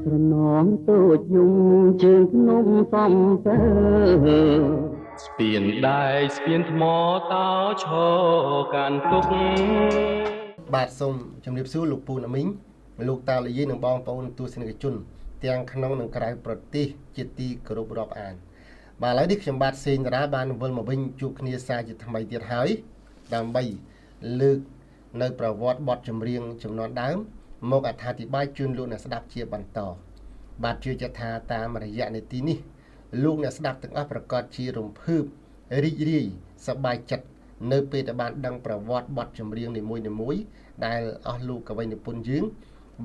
ស្រណងតូចយំជើងភ្នំសំពើ ស្ពានដែកស្ពានថ្មតោឈរកាន់ទុក បាទសូមជម្រាបសួរលោកពូណាមីងលោកតាលយាយនិងបងប្អូនទស្សនិកជនទាំងក្នុងនិងក្រៅប្រទេសជាទីគោរពរាប់អាន បាទឥឡូវនេះខ្ញុំបាទសេងតារាបានវិលមកវិញជួបគ្នាសាជាថ្មីទៀតហើយដើម្បីលើកនៅប្រវត្តិបទចម្រៀងចំនួនដើមមកអត្ថាធិប្បាយជូនលោកអ្នកស្ដាប់ជាបន្តបាទជឿជាក់ថាតាមរយៈនីតិនេះលោកអ្នកស្ដាប់ទាំងអស់ប្រកាសជារំភើបរីករាយសប្បាយចិត្តនៅពេលដែលបានដឹងប្រវត្តិបទចម្រៀងនីមួយៗដែលអស់លោកកវីនិពន្ធយើង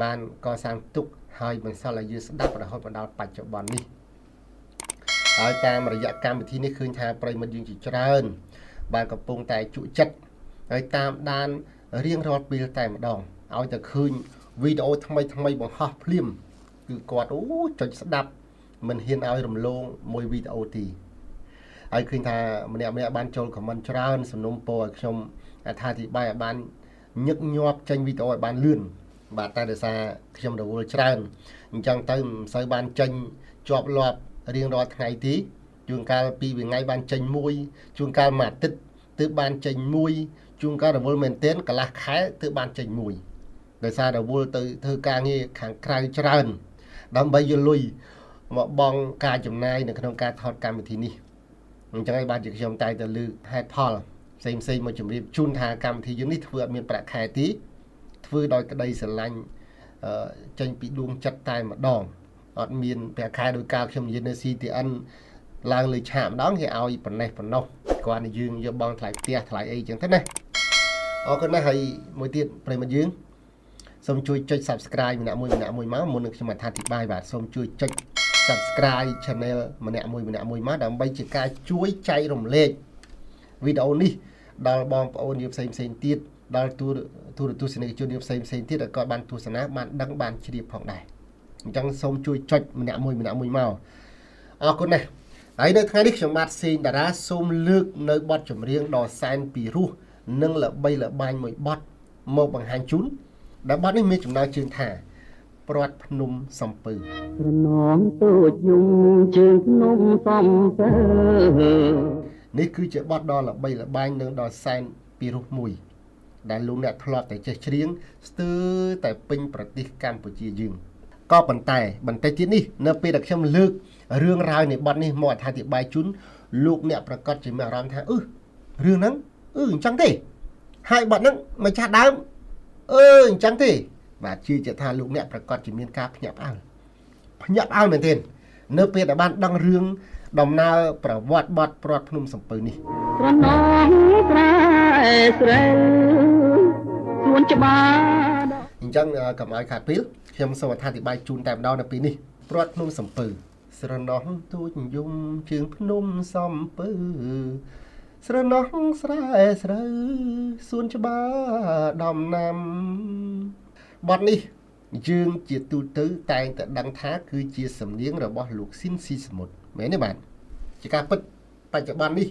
បានកសាងទុកហើយបន្សល់ឲ្យយើងស្ដាប់រហូតមកដល់បច្ចុប្បន្ននេះ ហើយតាមរយៈកម្មវិធីនេះឃើញថាប្រិយមិត្តយើងជាច្រើន បានកំពុងតែជក់ចិត្តហើយតាមដានរៀងរាល់ពេលតែម្ដងឲ្យតែឃើញវីដេអូថ្មីថ្មីបង្ហោះភ្លាមគឺគាត់អូចុចស្ដាប់មិនហ៊ានឲ្យរំលងមួយវីដេអូទីហើយឃើញថាម្នាក់ម្នាក់បានចូល comment ច្រើនសំណុំពរឲ្យខ្ញុំអត្ថាធិប្បាយឲ្យបានញឹកញាប់ចេញវីដេអូឲ្យបានលឿនបាទតែដោយសារខ្ញុំរវល់ច្រើនអញ្ចឹងទៅមិនសូវបានចេញជាប់លាប់រៀងរាល់ថ្ងៃទីជួនកាលពីរថ្ងៃបានចេញមួយជួនកាលមួយអាទិត្យទើបបានចេញមួយជួនកាលរវល់មែនទែនកន្លះខែទើបបានចេញមួយដោយសាររវល់ទៅធ្វើការងារខាងក្រៅច្រើនដើម្បីយកលុយមកបង់ការចំណាយនៅក្នុងការថតកម្មវិធីនេះអញ្ចឹងហើយបានជាខ្ញុំតែងតែលើកហេតុផលផ្សេងផ្សេងៗមកជម្រាបជូនថាកម្មវិធីយើងនេះធ្វើអត់មានប្រាក់ខែទេធ្វើដោយក្តីស្រឡាញ់អឺចេញពីដួងចិត្តតែម្ដងអត់មានប្រាក់ខែដោយកាលខ្ញុំនិយាយនៅ CTN ឡើងលើឆាកម្ដងគេឲ្យប៉ុណ្ណេះប៉ុណ្ណោះគាត់នេះយើងយកបង់ថ្លៃផ្ទះថ្លៃអីចឹងទៅណាអរគុណណាស់ហើយមួយទៀតប្រិយមិត្តយើងសូមជួយចុច Subscribe ម្នាក់មួយម្នាក់មួយមកមុននឹងខ្ញុំអត្ថាធិប្បាយបាទសូមជួយចុច Subscribe Channel ម្នាក់មួយម្នាក់មួយមកដើម្បីជាការជួយចែករំលែកវីដេអូនេះដល់បងប្អូនយើងផ្សេងផ្សេងទៀតដល់ទូរទូរទស្សនិកជនយើងផ្សេងផ្សេងទៀតឲ្យគាត់បានទស្សនាបានដឹងបានជ្រាបផងដែរអញ្ចឹងសូមជួយចុចម្នាក់មួយម្នាក់មួយមកអរគុណណាស់ហើយនៅថ្ងៃនេះខ្ញុំបាទសេងតារាសូមលើកនៅបទចម្រៀងដ៏សែនពីរោះនិងល្បីល្បាញមួយបទមកបង្ហាញជូនដែលបទនេះមានចំណងជើងថា ព្រាត់ភ្នំសំពៅ ស្រណងតូចយំជើងភ្នំសំពើ នេះគឺជាបទដ៏ល្បីល្បាញនិងដ៏សែនពីរោះមួយ ដែលលោកអ្នកធ្លាប់តែចេះច្រៀងស្ទើរតែពេញប្រទេសកម្ពុជាយើងក៏ប៉ុន្តែបន្តិចទៀតនេះនៅពេលដែលខ្ញុំលើករឿងរ៉ាវនៃបទនេះមកអត្ថាធិប្បាយជូនលោកអ្នកប្រកាសជាមានអារម្មណ៍ថាអឺរឿងហ្នឹងអឺអញ្ចឹងទេហើយបទហ្នឹងម្ចាស់ដើមអឺអញ្ចឹងទេបាទជឿជាក់ថាលោកអ្នកប្រកាសជាមានការភ្ញាក់ផ្អើលភ្ញាក់ផ្អើលមែនទែននៅពេលដែលបានដឹងរឿងដំណើរប្រវត្តិបទព្រាត់ភ្នំសំពៅនេះ ស្រណងស្រែស្រូវសួនច្បារ អញ្ចឹងកុំឲ្យខាតពេលខ្ញុំសូមអត្ថាធិប្បាយជូនតែម្ដងនៅពេលនេះព្រាត់ភ្នំសំពៅស្រណោះទូចយំជើងភ្នំសំពៅស្រណោះស្រែស្រូវសួនច្បារដំណាំបទនេះយើងជាទូទៅតែងតែដឹងថាគឺជាសំនៀងរបស់លោកស៊ីនស៊ីសមុទ្រមែនទេបាទជាការពិតបច្ចុប្បន្ននេះ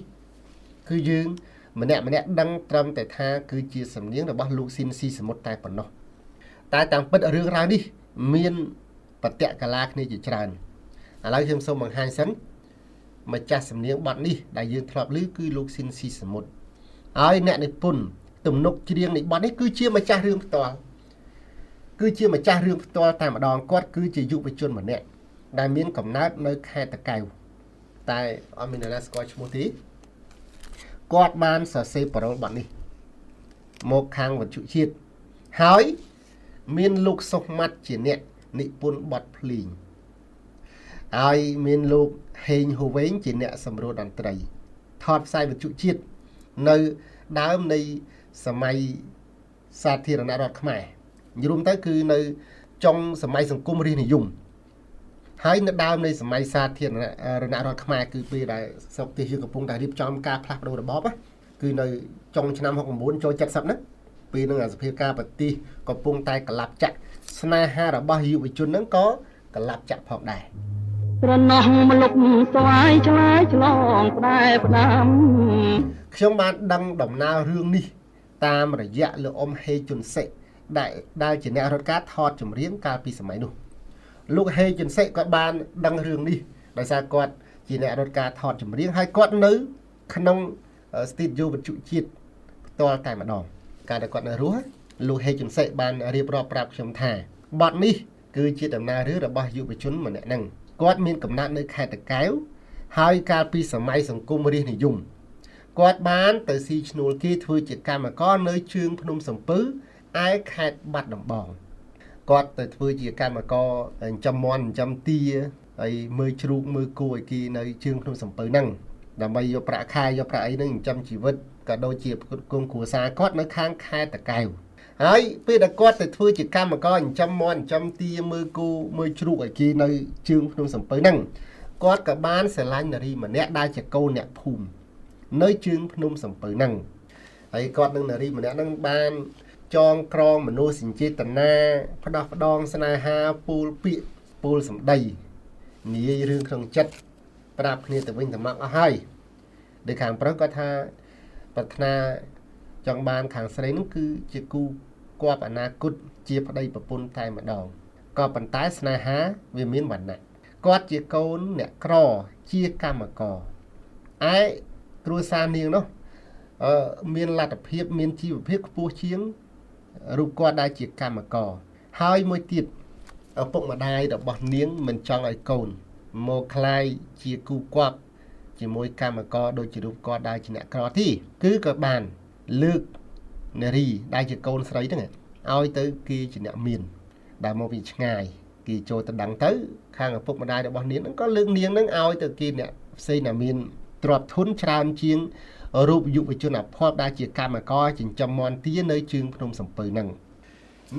គឺយើងម្នាក់ម្នាក់ដឹងត្រឹមតែថាគឺជាសំនៀងរបស់លោកស៊ីនស៊ីសមុទ្រតែប៉ុណ្ណោះ តែតាមពិតរឿងរ៉ាវនេះមានបតៈកាលាគ្នាជាច្រើនឥឡូវខ្ញុំសូមបង្ហាញសិនម្ចាស់សំនៀងបទនេះដែលយើងធ្លាប់ឮគឺលោកស៊ីនស៊ីសមុទ្រហើយអ្នកនិពន្ធទំនុកច្រៀងនៃបទនេះគឺជាម្ចាស់រឿងផ្ទាល់គឺជាម្ចាស់រឿងផ្ទាល់តែម្ដងគាត់គឺជាយុវជនម្នាក់ដែលមានកំណើតនៅខេត្តតាកែវតែអត់មានអ្នកណាស្គាល់ឈ្មោះទេគាត់បានសរសេរប៉ារ៉ូលបទនេះមកខាងវិទ្យុជាតិហើយ មានលោកសុកម៉ាត់ជាអ្នកនិពន្ធបទភ្លេងហើយមានលោកហេងហូវែងជាអ្នកសម្រួលតន្ត្រីថតផ្សាយវិទ្យុជាតិនៅដើមនៃសម័យសាធារណរដ្ឋខ្មែរនិយាយរួមទៅគឺនៅចុងសម័យសង្គមរាស្ត្រនិយមហើយនៅដើមនៃសម័យសាធារណរដ្ឋខ្មែរគឺពេលដែលស្រុកទេសយើងកំពុងតែរៀបចំការផ្លាស់ប្ដូររបបណាគឺនៅចុងឆ្នាំ69ចូល70ហ្នឹងពេលហ្នឹងអាសភាពការប្រទេសកំពុងតែក្លាប់ចាក់ស្នេហារបស់យុវជនហ្នឹងក៏ក្លាប់ចាក់ផងដែរ ស្រណោះមលុបស្វាយឆ្លើយឆ្លងផ្ដែផ្ដាំ ខ្ញុំបានដឹងដំណើររឿងនេះតាមរយៈលោកអ៊ំហេជុនសិដែលដែលជាអ្នករត់ការថតចម្រៀងកាលពីសម័យនោះ លោកហេជិនសិក៏បានដឹងរឿងនេះដោយសារគាត់ជាអ្នករត់ការថតចម្រៀងហើយគាត់នៅក្នុងស្ទីឌីយ៉ូវិទ្យុជាតិផ្ទាល់តែម្ដងកាលដែលគាត់នៅរស់លោកហេជិនសិបានរៀបរាប់ប្រាប់ខ្ញុំថាបទនេះគឺជាដំណើររឿងរបស់យុវជនម្នាក់ហ្នឹងគាត់មានកំណត់នៅខេត្តតាកែវហើយកាលពីសម័យសង្គមរាស្ត្រនិយមគាត់បានទៅស៊ីឈ្នួលគេធ្វើជាកម្មករនៅជើងភ្នំសំពៅឯខេត្តបាត់ដំបងគាត់ទៅធ្វើជាកម្មករចិញ្ចឹមមាន់ចិញ្ចឹមទាហើយមើលជ្រូកមើលគោឲ្យគេនៅជើងភ្នំសំពៅហ្នឹងដើម្បីយកប្រាក់ខែយកប្រាក់អីហ្នឹងចិញ្ចឹមជីវិតក៏ដូចជាផ្គត់ផ្គង់គ្រួសារគាត់នៅខាងខេត្តតាកែវហើយពេលដែលគាត់ទៅធ្វើជាកម្មករចិញ្ចឹមមាន់ចិញ្ចឹមទាមើលគោមើលជ្រូកឲ្យគេនៅជើងភ្នំសំពៅហ្នឹងគាត់ក៏បានស្រឡាញ់នារីម្នាក់ដែលជាកូនអ្នកភូមិនៅជើងភ្នំសំពៅហ្នឹងហើយគាត់នឹងនារីម្នាក់ហ្នឹងបានចងក្រងមនុស្សសញ្ចេតនាផ្ដោះផ្ដងស្នេហាពូលពាក្យពូលសម្ដីនិយាយរឿងក្នុងចិត្តប្រាប់គ្នាទៅវិញទៅមកអស់ហើយដូចខាងប្រុសគាត់ថាប្រាថ្នាចង់បានខាងស្រីហ្នឹងគឺជាគូគប់អនាគតជាប្តីប្រពន្ធតែម្ដងក៏ប៉ុន្តែស្នេហាវាមានវណ្ណៈគាត់ជាកូនអ្នកក្រជាកម្មករឯគ្រួសារនាងនោះមានលទ្ធភាពមានជីវភាពខ្ពស់ជាងរូបគាត់ដែលជាកម្មករហើយមួយទៀតឪពុកម្ដាយរបស់នាងមិនចង់ឲ្យកូនមកក្លាយជាគូគប់ជាមួយកម្មករដូចជារូបគាត់ដែលជាអ្នកក្រទីគឺក៏បានលើកនារីដែលជាកូនស្រីហ្នឹងឲ្យទៅគេជាអ្នកមានដែលមកពីឆ្ងាយគេចូលទៅដឹងទៅខាងឪពុកម្ដាយរបស់នាងហ្នឹងក៏លើកនាងហ្នឹងឲ្យទៅគេអ្នកផ្សេងដែលមានទ្រព្យធនច្រើនជាងរូបយុវជនអភ័ព្វដែលជាកម្មករចិញ្ចឹមមាន់ទានៅជើងភ្នំសំពៅហ្នឹង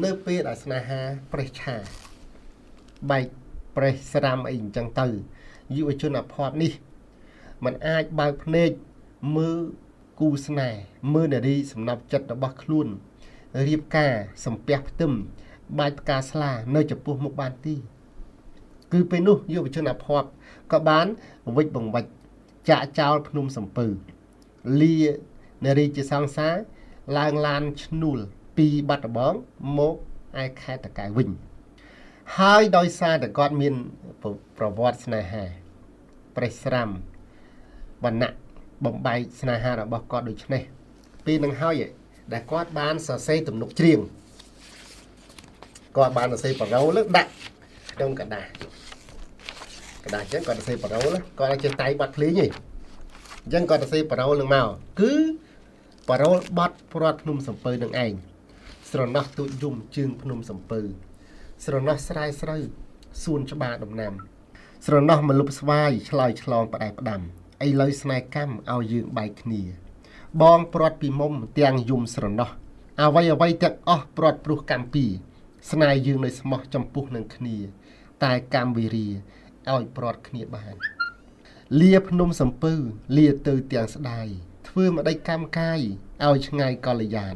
នៅពេលដែលស្នេហាប្រេះឆាបែកប្រេះស្រាំអីអញ្ចឹងទៅយុវជនអភ័ព្វនេះมันអាចបើកភ្នែកមើលគូស្នេហ៍មើលនារីសំណប់ចិត្តរបស់ខ្លួនរៀបការសំពះផ្ទឹមបាច់ផ្កាស្លានៅចំពោះមុខបានទីគឺពេលនោះយុវជនអភ័ព្វក៏បានវិចបង្វិចចាក់ចោលភ្នំសំពៅលានារីជាសង្សារឡើងឡានឈ្នួលពីបាត់ដំបងមកឯខេត្តតាកែវវិញហើយដោយសារតែគាត់មានប្រវត្តិស្នេហាប្រេះស្រាំវណ្ណៈបំបែកស្នេហារបស់គាត់ដូចនេះពេលនឹងហើយដែលគាត់បានសរសេរទំនុកច្រៀងគាត់បានសរសេរប៉ារ៉ូលដាក់ក្នុងกระดาษกระดาษអញ្ចឹងគាត់សរសេរប៉ារ៉ូលគាត់ឲ្យចេះតែបាត់ភ្លេងទេអញ្ចឹងគាត់សរសេរប៉ារ៉ូលនឹងមកគឺប៉ារ៉ូលបត់ព្រាត់ភ្នំសំពៅនឹងឯងស្រណោះទូចយំជើងភ្នំសំពៅស្រណោះស្រែស្រូវសួនច្បារដំណាំស្រណោះមលុបស្វាយឆ្លើយឆ្លងផ្ដែផ្ដាំឥឡូវស្នេហ៍កម្មឲ្យយើងបែកគ្នាបងព្រាត់ពីមុំទាំងយំស្រណោះអ្វីអ្វីទាំងអស់ព្រាត់ព្រោះកម្មពីស្នេហ៍យើងនៅស្មោះចំពោះនឹងគ្នាតែកម្មវិរាឲ្យព្រាត់គ្នាបានលាភ្នំសំពៅលាទៅទាំងស្ដាយធ្វើម្ដេចកម្មកាយឲ្យឆ្ងាយកល្យាន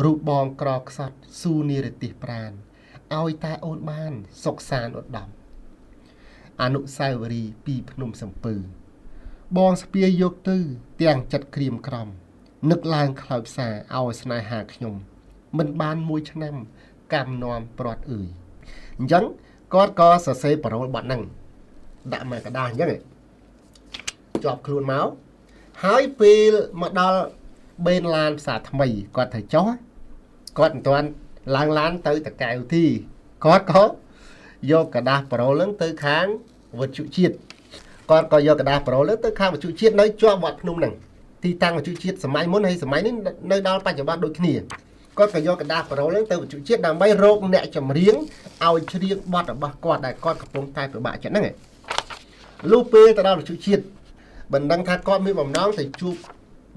រូបបងក្រខ្សត់ស៊ូនិរទិសប្រានឲ្យតែអូនបានសុខសានឧត្តមអនុស្សាវរីយ៍ពីភ្នំសំពៅបងស្ពាយយកទៅទាំងចិត្តក្រៀមក្រំនឹកឡើងខ្លោចផ្សាឲ្យស្នេហាខ្ញុំមិនបានមួយឆ្នាំកម្មនាំព្រាត់អើយអញ្ចឹងគាត់ក៏សរសេរប៉ារ៉ូលបទហ្នឹងដាក់មកกระดาษអញ្ចឹងជាប់ខ្លួនមកហើយពេលមកដល់បេនឡានផ្សារថ្មីគាត់ត្រូវចុះគាត់មិនទាន់ឡើងឡានទៅតកែវទីគាត់ក៏យកกระดาษប៉ារ៉ូលហ្នឹងទៅខាងវិទ្យុជាតិគាត់ក៏យកกระดาษប៉ារ៉ូលហ្នឹងទៅខាងវិទ្យុជាតិនៅជាប់វត្តភ្នំហ្នឹងទីតាំងវិទ្យុជាតិសម័យមុនហើយសម័យនេះនៅដល់បច្ចុប្បន្នដូចគ្នាគាត់ក៏យកกระดาษប៉ារ៉ូលហ្នឹងទៅវិទ្យុជាតិដើម្បីរកអ្នកចម្រៀងឲ្យច្រៀងបទរបស់គាត់ដែលគាត់កំពុងតែពិបាកចិត្តហ្នឹងលុះពេលទៅដល់វិទ្យុជាតិមិនដឹងថាគាត់មានបំណងទៅជួប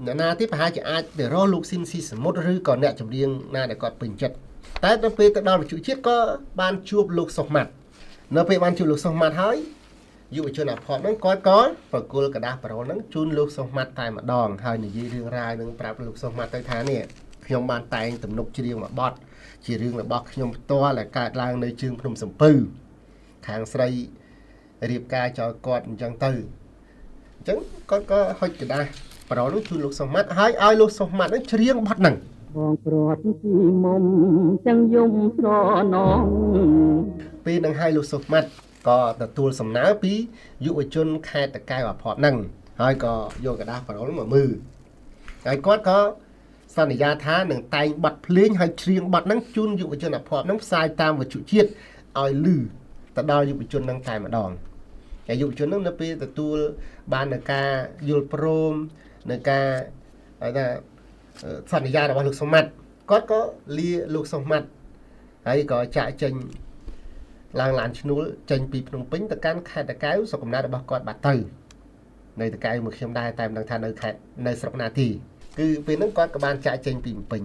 អ្នកណាទេប្រហែលជាអាចទៅរកលោកស៊ីនស៊ីសមុទ្រឬក៏អ្នកចម្រៀងណាដែលគាត់ពេញចិត្តតែដល់ពេលទៅដល់វិទ្យុជាតិក៏បានជួបលោកសុសម៉ាត់នៅពេលបានជួបលោកសុសម៉ាត់ហើយយុវជនអភ័ព្វហ្នឹងគាត់ក៏ប្រគល់กระดาษប៉ារ៉ូលហ្នឹងជូនលោកសុសម៉ាត់តែម្ដងហើយនិយាយរឿងរ៉ាវនឹងប្រាប់លោកសុសម៉ាត់ទៅថានេះខ្ញុំបានតែងទំនុកច្រៀងមួយបទជារឿងរបស់ខ្ញុំផ្ទាល់ដែលកើតឡើងនៅជើងភ្នំសំពៅខាងស្រីរៀបការចោលគាត់អញ្ចឹងទៅអញ្ចឹងគាត់ក៏ហុចกระดาษប៉ារ៉ូលនោះជូនលោកសុសម៉ាត់ហើយឲ្យលោកសុសម៉ាត់ហ្នឹងច្រៀងបទហ្នឹង បងព្រាត់ពីមុំទាំងយំស្រណង ពេលនឹងឲ្យលោកសុសម៉ាត់ក៏ទទួលសំណើពីយុវជនខេត្តតាកែវអភ័ព្វហ្នឹងហើយក៏យកกระดาษប៉ារ៉ុលមកមើលហើយគាត់ក៏សន្យាថានឹងតែងប័ណ្ណភ្លេងហើយច្រៀងប័ណ្ណហ្នឹងជូនយុវជនអភ័ព្វហ្នឹងផ្សាយតាមវិទ្យុជាតិឲ្យឮទៅដល់យុវជនហ្នឹងតែម្ដងហើយយុវជនហ្នឹងនៅពេលទទួលបាននឹងការយល់ព្រមនឹងការហៅថាសន្យារបស់លោកសុសម៉ាត់គាត់ក៏លាលោកសុសម៉ាត់ហើយក៏ចាក់ចេញ ឡើងឡានឈ្នួលចេញពីភ្នំពេញទៅកាន់ខេត្តតាកែវស្រុកកំណើតរបស់គាត់បាត់ទៅនៅតាកែវមួយខ្ញុំដែរតែមិនដឹងថានៅខេត្តនៅស្រុកណាទីគឺពេលហ្នឹងគាត់ក៏បានចាក់ចេញពីភ្នំពេញ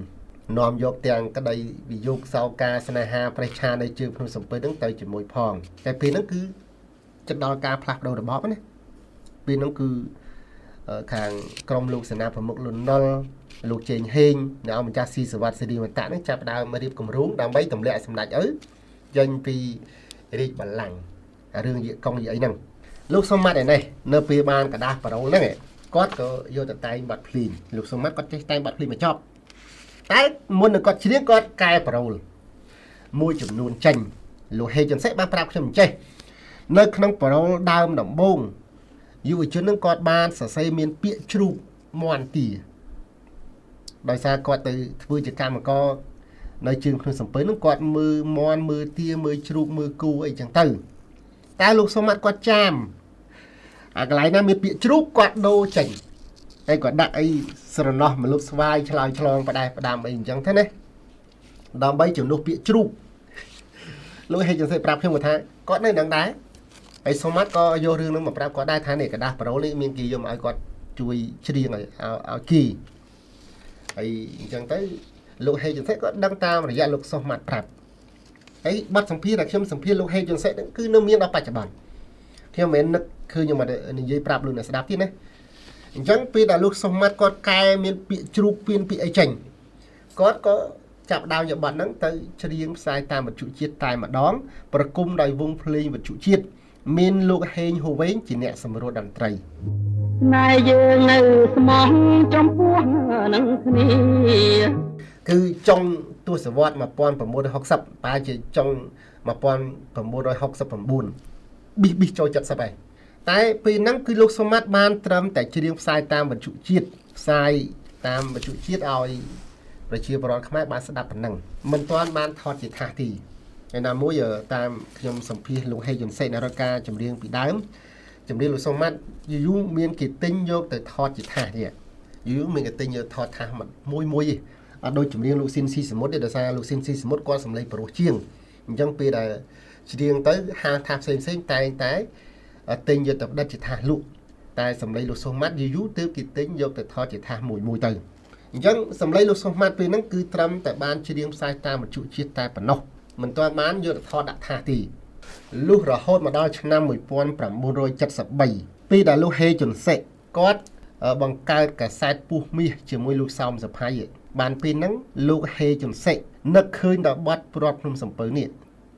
នាំយកទាំងក្តីវិយោគសោកាស្នេហាប្រេះឆានៅជើងភ្នំសំពៅហ្នឹងទៅជាមួយផងតែពេលហ្នឹងគឺចិត្តដល់ការផ្លាស់ប្ដូររបបណាពេលហ្នឹងគឺខាងក្រមលោកសេនាប្រមុខលន់នល់លោកជេងហេងនិងអង្គម្ចាស់ស៊ីសវត្តសិរីមន្តៈហ្នឹងចាប់ផ្ដើមរៀបគម្រោងដើម្បីទម្លាក់សម្ដេចឪចេញពីរាជបល្ល័ង្ករឿងយាកុងយាអីហ្នឹងលោកសុំម៉ាត់ឯនេះនៅពេលបានกระดาษប៉ារ៉ូលហ្នឹងគាត់ក៏យកទៅតែងបាត់ភ្លីងលោកសុំម៉ាត់គាត់ចេះតែងបាត់ភ្លីងមកចប់តែមុននឹងគាត់ច្រៀងគាត់កែប៉ារ៉ូលមួយចំនួនចេញលោកហេចន្សេបានប្រាប់ខ្ញុំចេះនៅក្នុងប៉ារ៉ូលដើមដំបូងយុវជននឹងគាត់បានសរសេរមានពាក្យជ្រូកមន់ទាដោយសារគាត់ទៅធ្វើជាកម្មករនៅជើងភ្នំសំពៅនឹងគាត់មើលមន់មើលទាមើលជ្រូកមើលគូអីចឹងទៅតែលោកសុមាត់គាត់ចាំអាកន្លែងណាមានពាក្យជ្រូកគាត់ដូរចេញហើយគាត់ដាក់អីស្រណោះមលុបស្វាយឆ្លើយឆ្លងផ្ដែផ្ដាំអីអញ្ចឹងទៅណាដើម្បីជំនួសពាក្យជ្រូកលោកហេតុចន្ទសេប្រាប់ខ្ញុំគាត់ថាគាត់នៅនឹងដែរហើយសុមាត់ក៏យករឿងនឹងមកប្រាប់គាត់ដែរថានេះกระดาษប៉ារ៉ូលនេះមានគេយកមកឲ្យគាត់ជួយច្រៀងឲ្យឲ្យគេហើយអញ្ចឹងទៅលោកហេចន្ទសេក៏ដឹងតាមរយៈលោកសុសម៉ាត់ប្រាប់ហើយបទសម្ភាសន៍ដែលខ្ញុំសម្ភាសន៍លោកហេចន្ទសេហ្នឹងគឺនៅមានដល់បច្ចុប្បន្នខ្ញុំមិនមែននឹកឃើញខ្ញុំមកនិយាយប្រាប់លោកអ្នកស្ដាប់ទៀតណាអញ្ចឹងពេលដែលលោកសុសម៉ាត់គាត់កែមានពាក្យជ្រូកពៀនពាក្យអីចេញគាត់ក៏ចាប់ដើមយកបទហ្នឹងទៅច្រៀងផ្សាយតាមវិទ្យុជាតិតែម្ដងប្រគំដោយវងភ្លេងវិទ្យុជាតិមានលោកហេងហូវែងជាអ្នកសម្រួលតន្ត្រី ណែយើងនៅស្មោះចំពោះនឹងគ្នា គឺចុងទសវត្ស1960ប្រហែលជាចុង1969ប៊ីសប៊ីសចូល70ហើយតែពេលហ្នឹងគឺលោកសុមាត់បានត្រឹមតែច្រៀងផ្សាយតាមវិទ្យុជាតិផ្សាយតាមវិទ្យុជាតិឲ្យប្រជាពលរដ្ឋខ្មែរបានស្ដាប់ប៉ុណ្ណឹងមិនទាន់បានថតជាថាសទីឯណាមួយតាមខ្ញុំសម្ភាសលោកហេយុនសេនរការចម្រៀងពីដើមចម្រៀងលោកសុមាត់យូរៗមានគេទិញយកទៅថតជាថាសទៀតយូរៗមានគេទិញយកថតថាសមួយមួយទេអត់ដូចចម្រៀងលោកស៊ីនស៊ីសមុទ្រទេដោយសារលោកស៊ីនស៊ីសមុទ្រគាត់សម្លេងប្រុសជាងអញ្ចឹងពេលដែលច្រៀងទៅហាងថាសផ្សេងផ្សេងតែងតែទិញយកទៅផ្ដិតជាថាសលក់តែសម្លេងលោកសុសម៉ាត់យូរយូរទើបគេទិញយកទៅថតជាថាសមួយមួយទៅអញ្ចឹងសម្លេងលោកសុសម៉ាត់ពេលហ្នឹងគឺត្រឹមតែបានច្រៀងផ្សាយតាមវិទ្យុជាតិតែប៉ុណ្ណោះមិនទាន់បានយកទៅថតដាក់ថាសទេលុះរហូតមកដល់ឆ្នាំ1973ពេលដែលលោកហេជុនសេគាត់បង្កើតកាសែតពុះមាសជាមួយលោកសោមសភ័យបានពេលហ្នឹងលោកហេជុនសេនឹកឃើញដល់បទព្រាត់ភ្នំសំពៅនេះ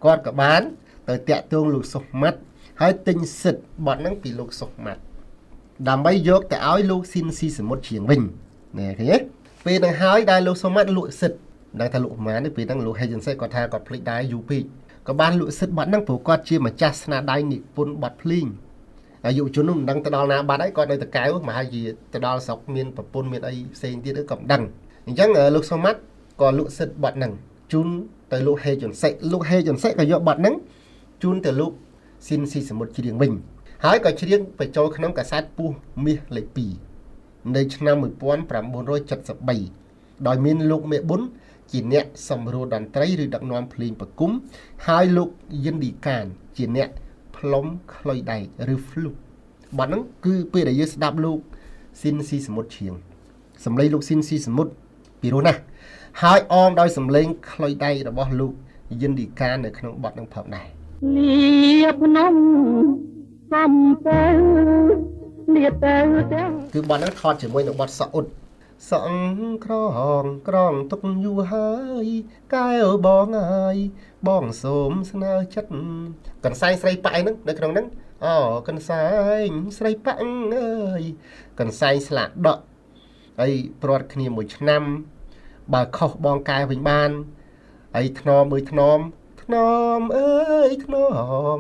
គាត់ក៏បានទៅតាក់ទងលោកសុសម៉ាត់ហើយទិញសិទ្ធបទហ្នឹងពីលោកសុសម៉ាត់ដើម្បីយកទៅឲ្យលោកស៊ីនស៊ីសមុទ្រជាងវិញណែឃើញទេពេលហ្នឹងហើយដែលលោកសុសម៉ាត់លក់សិទ្ធដឹងថាលក់ប្រហែលនេះពេលហ្នឹងលោកហេជុនសេគាត់ថាគាត់ភ្លេចដែរយូរពេកក៏បានលក់សិទ្ធបទហ្នឹងព្រោះគាត់ជាម្ចាស់ស្នាដៃនិពន្ធបទភ្លេងអាយុជននោះមិនដឹងទៅដល់ណាបាត់ហើយគាត់នៅតកៅមកហើយជាទៅដល់ស្រុកមានប្រពន្ធមានអីផ្សេងទៀតក៏មិនដឹងអញ្ចឹងលោកសុមាត់ក៏លក់សិទ្ធបទហ្នឹងជូនទៅលោកហេជុនសេលោកហេជុនសេក៏យកបទហ្នឹងជូនទៅលោកស៊ីនស៊ីសមុទ្រច្រៀងវិញហើយក៏ច្រៀងបញ្ចូលក្នុងកាសែតពុះមាសលេខ2នៅឆ្នាំ1973ដោយមានលោកមេប៊ុនជាអ្នកសម្រួលតន្ត្រីឬដឹកនាំភ្លេងប្រគំហើយលោកយិនឌីកានជាអ្នកផ្លុំខ្លុយដែកឬ flute បទហ្នឹងគឺពេលដែលយើងស្ដាប់លោកស៊ីនស៊ីសមុទ្រច្រៀងសម្លេងលោកស៊ីនស៊ីសមុទ្រពីរោះណាស់ហើយអមដោយសម្លេងខ្លុយដែករបស់លោកយិនឌីកាននៅក្នុងបទហ្នឹងផងដែរ លាភ្នំសំពៅលាទៅទាំង គឺបទហ្នឹងថតជាមួយនឹងបទសក់អ៊ុតសក់ក្រងក្រងទុកយូរហើយកែវបងហើយបងសូមស្នើចិត្តកន្សែងស្រីប៉ាក់ហ្នឹងនៅក្នុងហ្នឹងអូកន្សែងស្រីប៉ាក់អើយកន្សែងស្លាកដក់ហើយព្រាត់គ្នាមួយឆ្នាំ បើខុសបងកែវិញបានហើយថ្នមអើយថ្នមថ្នមអើយថ្នម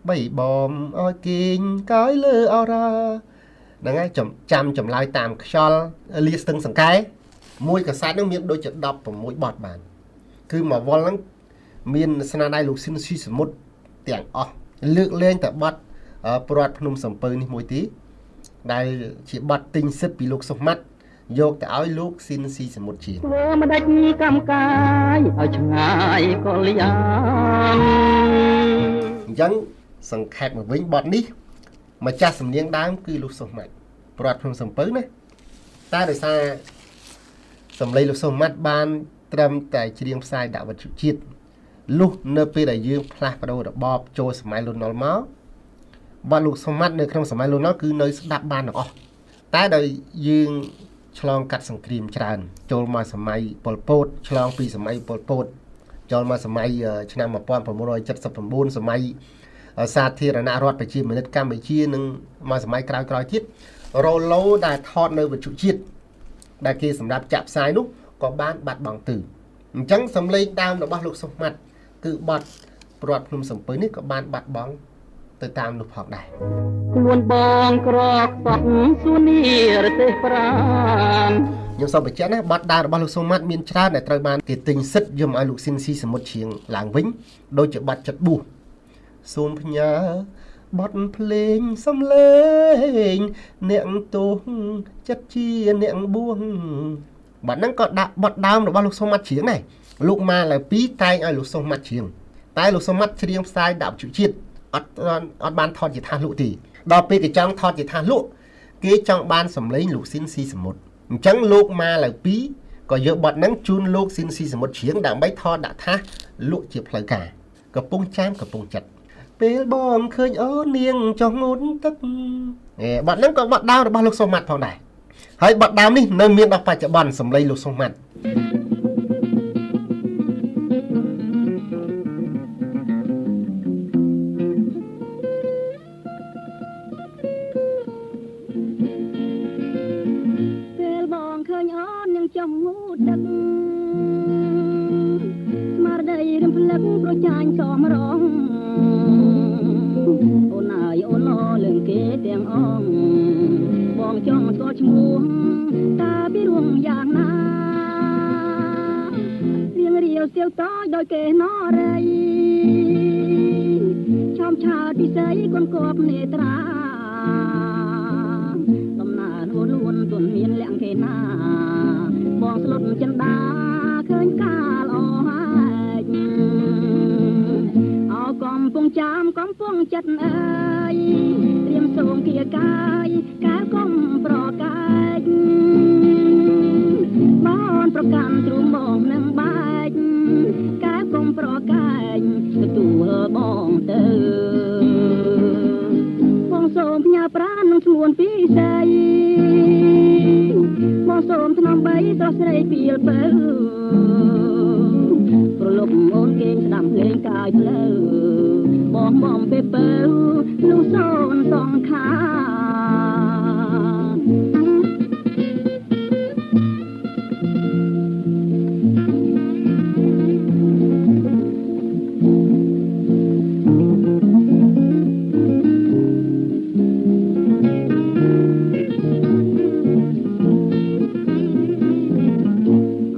បីបំឲ្យគេងកាយលើអរ៉ាហ្នឹងហើយចាំចម្លើយតាមខ្យល់លាស្ទឹងសង្កែមួយកសែតហ្នឹងមានដូចជា16បទបានគឺមួយវល់ហ្នឹងមានស្នាដៃលោកស៊ីនស៊ីសមុទ្រទាំងអស់លើកលែងតែបទព្រាត់ភ្នំសំពៅនេះមួយទីដែលជាបទទិញសិទ្ធពីលោកសុម៉ាត់យកទៅឲ្យលោកស៊ីនស៊ីសមុទ្រជា ធ្វើមិនដាច់កម្មកាយឲ្យឆ្ងាយក៏លៀង អញ្ចឹងសង្ខេបមកវិញបទនេះម្ចាស់សំនៀងដើមគឺលោកសុម៉ាត់ព្រាត់ភ្នំសំពៅណាតែដោយសារសម្លេងលោកសុម៉ាត់បានត្រឹមតែច្រៀងផ្សាយដាក់វត្ថុជាតិលុះនៅពេលដែលយើងផ្លាស់ប្ដូររបបចូលសម័យលន់នល់មកបទលោកសុម៉ាត់នៅក្នុងសម័យលន់នល់គឺនៅស្ដាប់បានទាំងអស់តែដោយយើងឆ្លងកាត់សង្គ្រាមច្រើនចូលមកសម័យប៉ុលពតឆ្លងពីសម័យប៉ុលពតចូលមកសម័យឆ្នាំ1979សម័យសាធារណរដ្ឋប្រជាមានិតកម្ពុជានិងមកសម័យក្រោយៗទៀតរ៉ូឡូដែលថតនៅវិទ្យុជាតិដែលគេសម្រាប់ចាក់ផ្សាយនោះក៏បានបាត់បង់ទៅអញ្ចឹងសម្លេងដើមរបស់លោកសុម៉ាត់គឺបទព្រាត់ភ្នំសំពៅនេះក៏បានបាត់បង់ទៅតាមនោះផងដែរ ខ្លួនបងក្រកសត់សួនីរទេសប្រាន ខ្ញុំសូមបញ្ជាក់ណាបទដើមរបស់លោកសុម៉ាត់មានច្រើនដែលត្រូវបានគេទិញសិទ្ធយកមកឲ្យលោកស៊ីនស៊ីសមុទ្រឈៀងឡើងវិញដូចជាបទចិត្តបួសសូមផ្ញើបទភ្លេងសំលេងអ្នកទោសចិត្តជាអ្នកបួសបទហ្នឹងក៏ដាក់បទដើមរបស់លោកសុម៉ាត់ច្រៀងដែរលោកម៉ាឡាពីតែងឲ្យលោកសុម៉ាត់ច្រៀងតែលោកសុម៉ាត់ច្រៀងផ្សាយដាក់វិទ្យុជាតិអត់បានថតជាថាសលក់ទេដល់ពេលគេចង់ថតជាថាសលក់គេចង់បានសំលេងលោកស៊ីនស៊ីសមុទ្រអញ្ចឹងលោកម៉ាឡាពីក៏យកបទហ្នឹងជូនលោកស៊ីនស៊ីសមុទ្រច្រៀងដើម្បីថតដាក់ថាសលក់ជាផ្លូវការកំពុងចាមកំពុងចិត្តពេលបងឃើញអូននាងចង់ងូតទឹកបទហ្នឹងក៏បទដើមរបស់លោកសុម៉ាត់ផងដែរហើយបទដើមនេះនៅមានដល់បច្ចុប្បន្នសំឡេងលោកសុម៉ាត់ ពេលបងឃើញអូននាងចង់ងូតទឹកស្មារតីរំភ្លឹកប្រចាញ់សមរងអូនអើយអូនល្អលើងគេទាំងអងបងចង់ស្គាល់ឈ្មោះតើពីរួងយ៉ាងណារៀងរាវសៀវតដោយគេណរីឆោមឆាតពិសីគុនកបនេត្រាដំណើរលួនលួនទុនមានលក្ខគេណាបងស្លុតចិន្តាឃើញកាលអហែកអោកំពុងចាំកំពុងចិត្តអើយត្រៀមសូមគាកាយកែកុំប្រកែកបងប្រកាន់ទ្រូងបងនឹងបែកកែកុំប្រកែកទទួលបងទៅបងសូមផ្ញើប្រាណនឹងស្ងួនពិសីបងសូមថ្នមបីស្រស់ស្រីពីលពៅប្រលប់អូនគេងស្ដាប់ភ្លេងកាយផ្លូវបងបំពេលពៅលុះសូនសងខា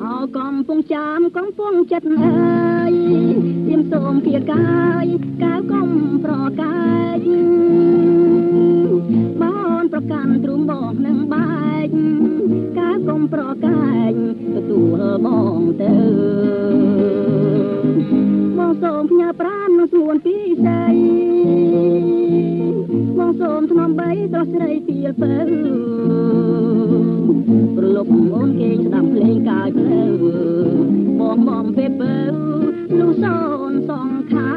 អោកំពុងចាំកំពុងចិត្តអើយត្រៀមសូមគាកាយកែវកុំប្រកែកបងប្រកាន់ទ្រូងបងនឹងបែកកែវកុំប្រកែកទទួលបងទៅបងសូមផ្ញើប្រាណនឹងស្ងួនពិសីបងសូមថ្នមបីស្រស់ស្រីពីលពៅប្រលប់អូនគេងស្ដាប់ភ្លេងកាយផ្លូវបងបំពេលពៅលុះសូនសងខា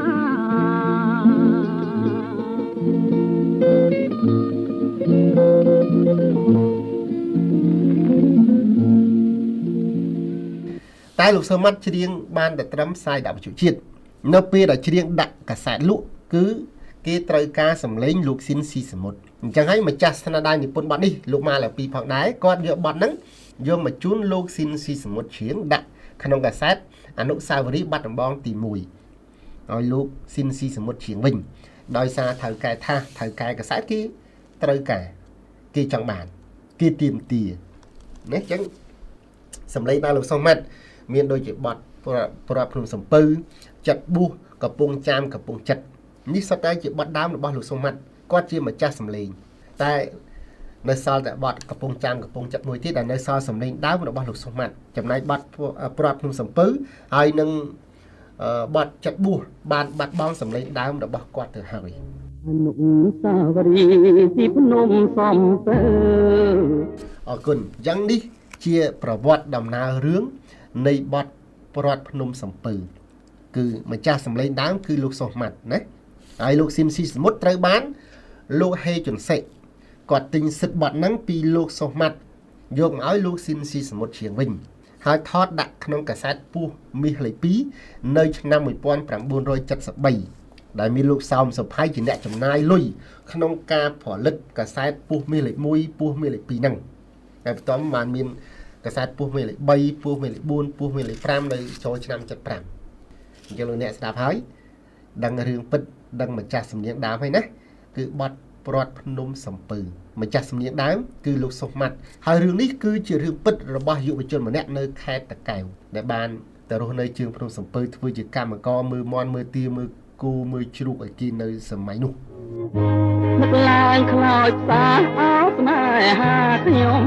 តែលោកសុម៉ាត់ច្រៀងបានតែត្រឹមផ្សាយដាក់វិទ្យុជាតិនៅពេលដែលច្រៀងដាក់កាសែតលក់គឺគេត្រូវការសម្លេងលោកស៊ីនស៊ីសមុទ្រអញ្ចឹងហើយម្ចាស់ស្នាដៃនិពន្ធបទនេះលោកម៉ាឡាពីផងដែរគាត់យកបទហ្នឹង យកមកជូនលោកស៊ីនស៊ីសមុទ្រឈៀងដាក់ក្នុងកាសែតអនុស្សាវរីយ៍បាត់ដំបងទី1ឲ្យលោកស៊ីនស៊ីសមុទ្រឈៀងវិញដោយសារថៅកែថាសថៅកែកាសែតគេត្រូវការគេចង់បានគេទាមទារណាអញ្ចឹងសម្លេងដល់លោកសុះម៉ាត់មានដូចជាបទប្រាប់ភ្នំសំពៅចិត្តបួសកំពង់ចាមកំពង់ចិត្តនេះសុទ្ធតែជាបទដើមរបស់លោកសុះម៉ាត់គាត់ជាម្ចាស់សម្លេងតែនៅសល់តែបទកំពង់ចាមកំពង់ចិត្តមួយទៀតដែលនៅសល់សម្លេងដើមរបស់លោកសុះម៉ាត់ចំណែកបទប្រាប់ភ្នំសំពៅហើយនឹងបទចិត្តបួសបានបាត់បង់សម្លេងដើមរបស់គាត់ទៅហើយ អនុស្សាវរីយ៍ពីភ្នំសំពៅ អរគុណអញ្ចឹងនេះជាប្រវត្តិដំណើររឿងនៃបទប្រវត្តិភ្នំសំពៅគឺម្ចាស់សម្លេងដើមគឺលោកសុះម៉ាត់ណាហើយលោកស៊ីមស៊ីសមុទ្រត្រូវបានលោកហេជុនសិគាត់ទិញសិទ្ធិបទហ្នឹងពីលោកសុះម៉ាត់យកមកឲ្យលោកស៊ីនស៊ីសមុទ្រជាងវិញហើយថតដាក់ក្នុងកាសែតពោះមាសលេខ2នៅឆ្នាំ1973ដែលមានលោកសោមសុផៃជាអ្នកចំណាយលុយក្នុងការផលិតកាសែតពោះមាសលេខ1ពោះមាសលេខ2ហ្នឹងតែបន្ទាប់បានមានកាសែតពោះមាសលេខ3ពោះមាសលេខ4ពោះមាសលេខ5នៅចូលឆ្នាំ75អញ្ចឹងលោកអ្នកស្ដាប់ហើយដឹងរឿងពិតដឹងម្ចាស់សំនៀងដើមហើយណាគឺបទប្រវត្តិភ្នំសំពៅម្ចាស់សំនៀងដើមគឺលោកសុះម៉ាត់ហើយរឿងនេះគឺជារឿងពិតរបស់យុវជនម្នាក់នៅខេត្តតាកែវដែលបានទៅរស់នៅជើងភ្នំសំពៅធ្វើជាកម្មករមើលមាន់មើលទាមើលគោមើលជ្រូកឲ្យគេនៅសម័យនោះ នឹកឡើងខ្លោចផ្សាអោស្នេហាខ្ញុំ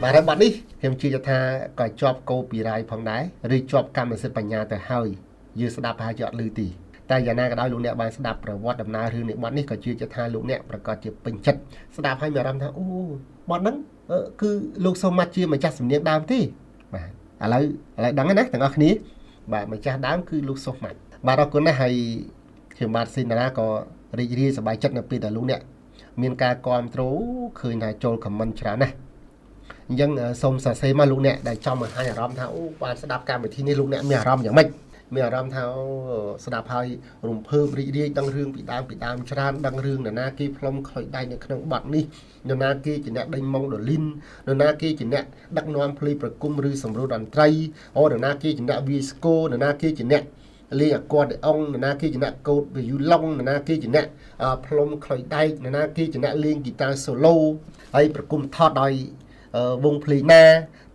បាទហើយបទនេះខ្ញុំជឿថាក៏ជាប់កូពីរ៉ៃផងដែរឬជាប់កម្មសិទ្ធិបញ្ញាទៅហើយយើងស្ដាប់ប្រហែលជាអត់ឮទេតែយ៉ាងណាក៏ដោយលោកអ្នកបានស្ដាប់ប្រវត្តិដំណើររឿងនៃបទនេះក៏ជឿថាលោកអ្នកប្រកាសជាពេញចិត្តស្ដាប់ហើយមានអារម្មណ៍ថាអូបទហ្នឹងគឺលោកសុមាត់ជាម្ចាស់សំនៀងដើមទេបាទឥឡូវដឹងហើយណាទាំងអស់គ្នាបាទម្ចាស់ដើមគឺលោកសុមាត់បាទអរគុណណាស់ហើយខ្ញុំបាទសេនដារាក៏រីករាយសប្បាយចិត្តនៅពេលដែលលោកអ្នកមានការគាំទ្រឃើញថាចូលខមមិនច្រើនណាស់អញ្ចឹងសូមសរសេរមកលោកអ្នកដែលចង់បង្ហាញអារម្មណ៍ថាអូបានស្ដាប់កម្មវិធីនេះលោកអ្នកមានអារម្មណ៍យ៉ាងម៉េចមានអារម្មណ៍ថាអូស្ដាប់ហើយរំភើបរីករាយដឹងរឿងពីដើមច្រើនដឹងរឿងនរណាគេផ្លុំខ្លុយដៃនៅក្នុងបទនេះនរណាគេជាអ្នកដេញម៉ុងដូលីននរណាគេជាអ្នកដឹកនាំភ្លេងប្រគំឬសម្រួលតន្ត្រីអូនរណាគេជាអ្នកវាយស្គរនរណាគេជាអ្នកលេងអាក័រដេអុងនរណាគេជាអ្នកកូតវីយូឡុងនរណាគេជាអ្នកផ្លុំខ្លុយដែកនរណាគេជាអ្នកលេងហ្គីតាសូឡូហើយប្រគំថតដោយវងភ្លេងណា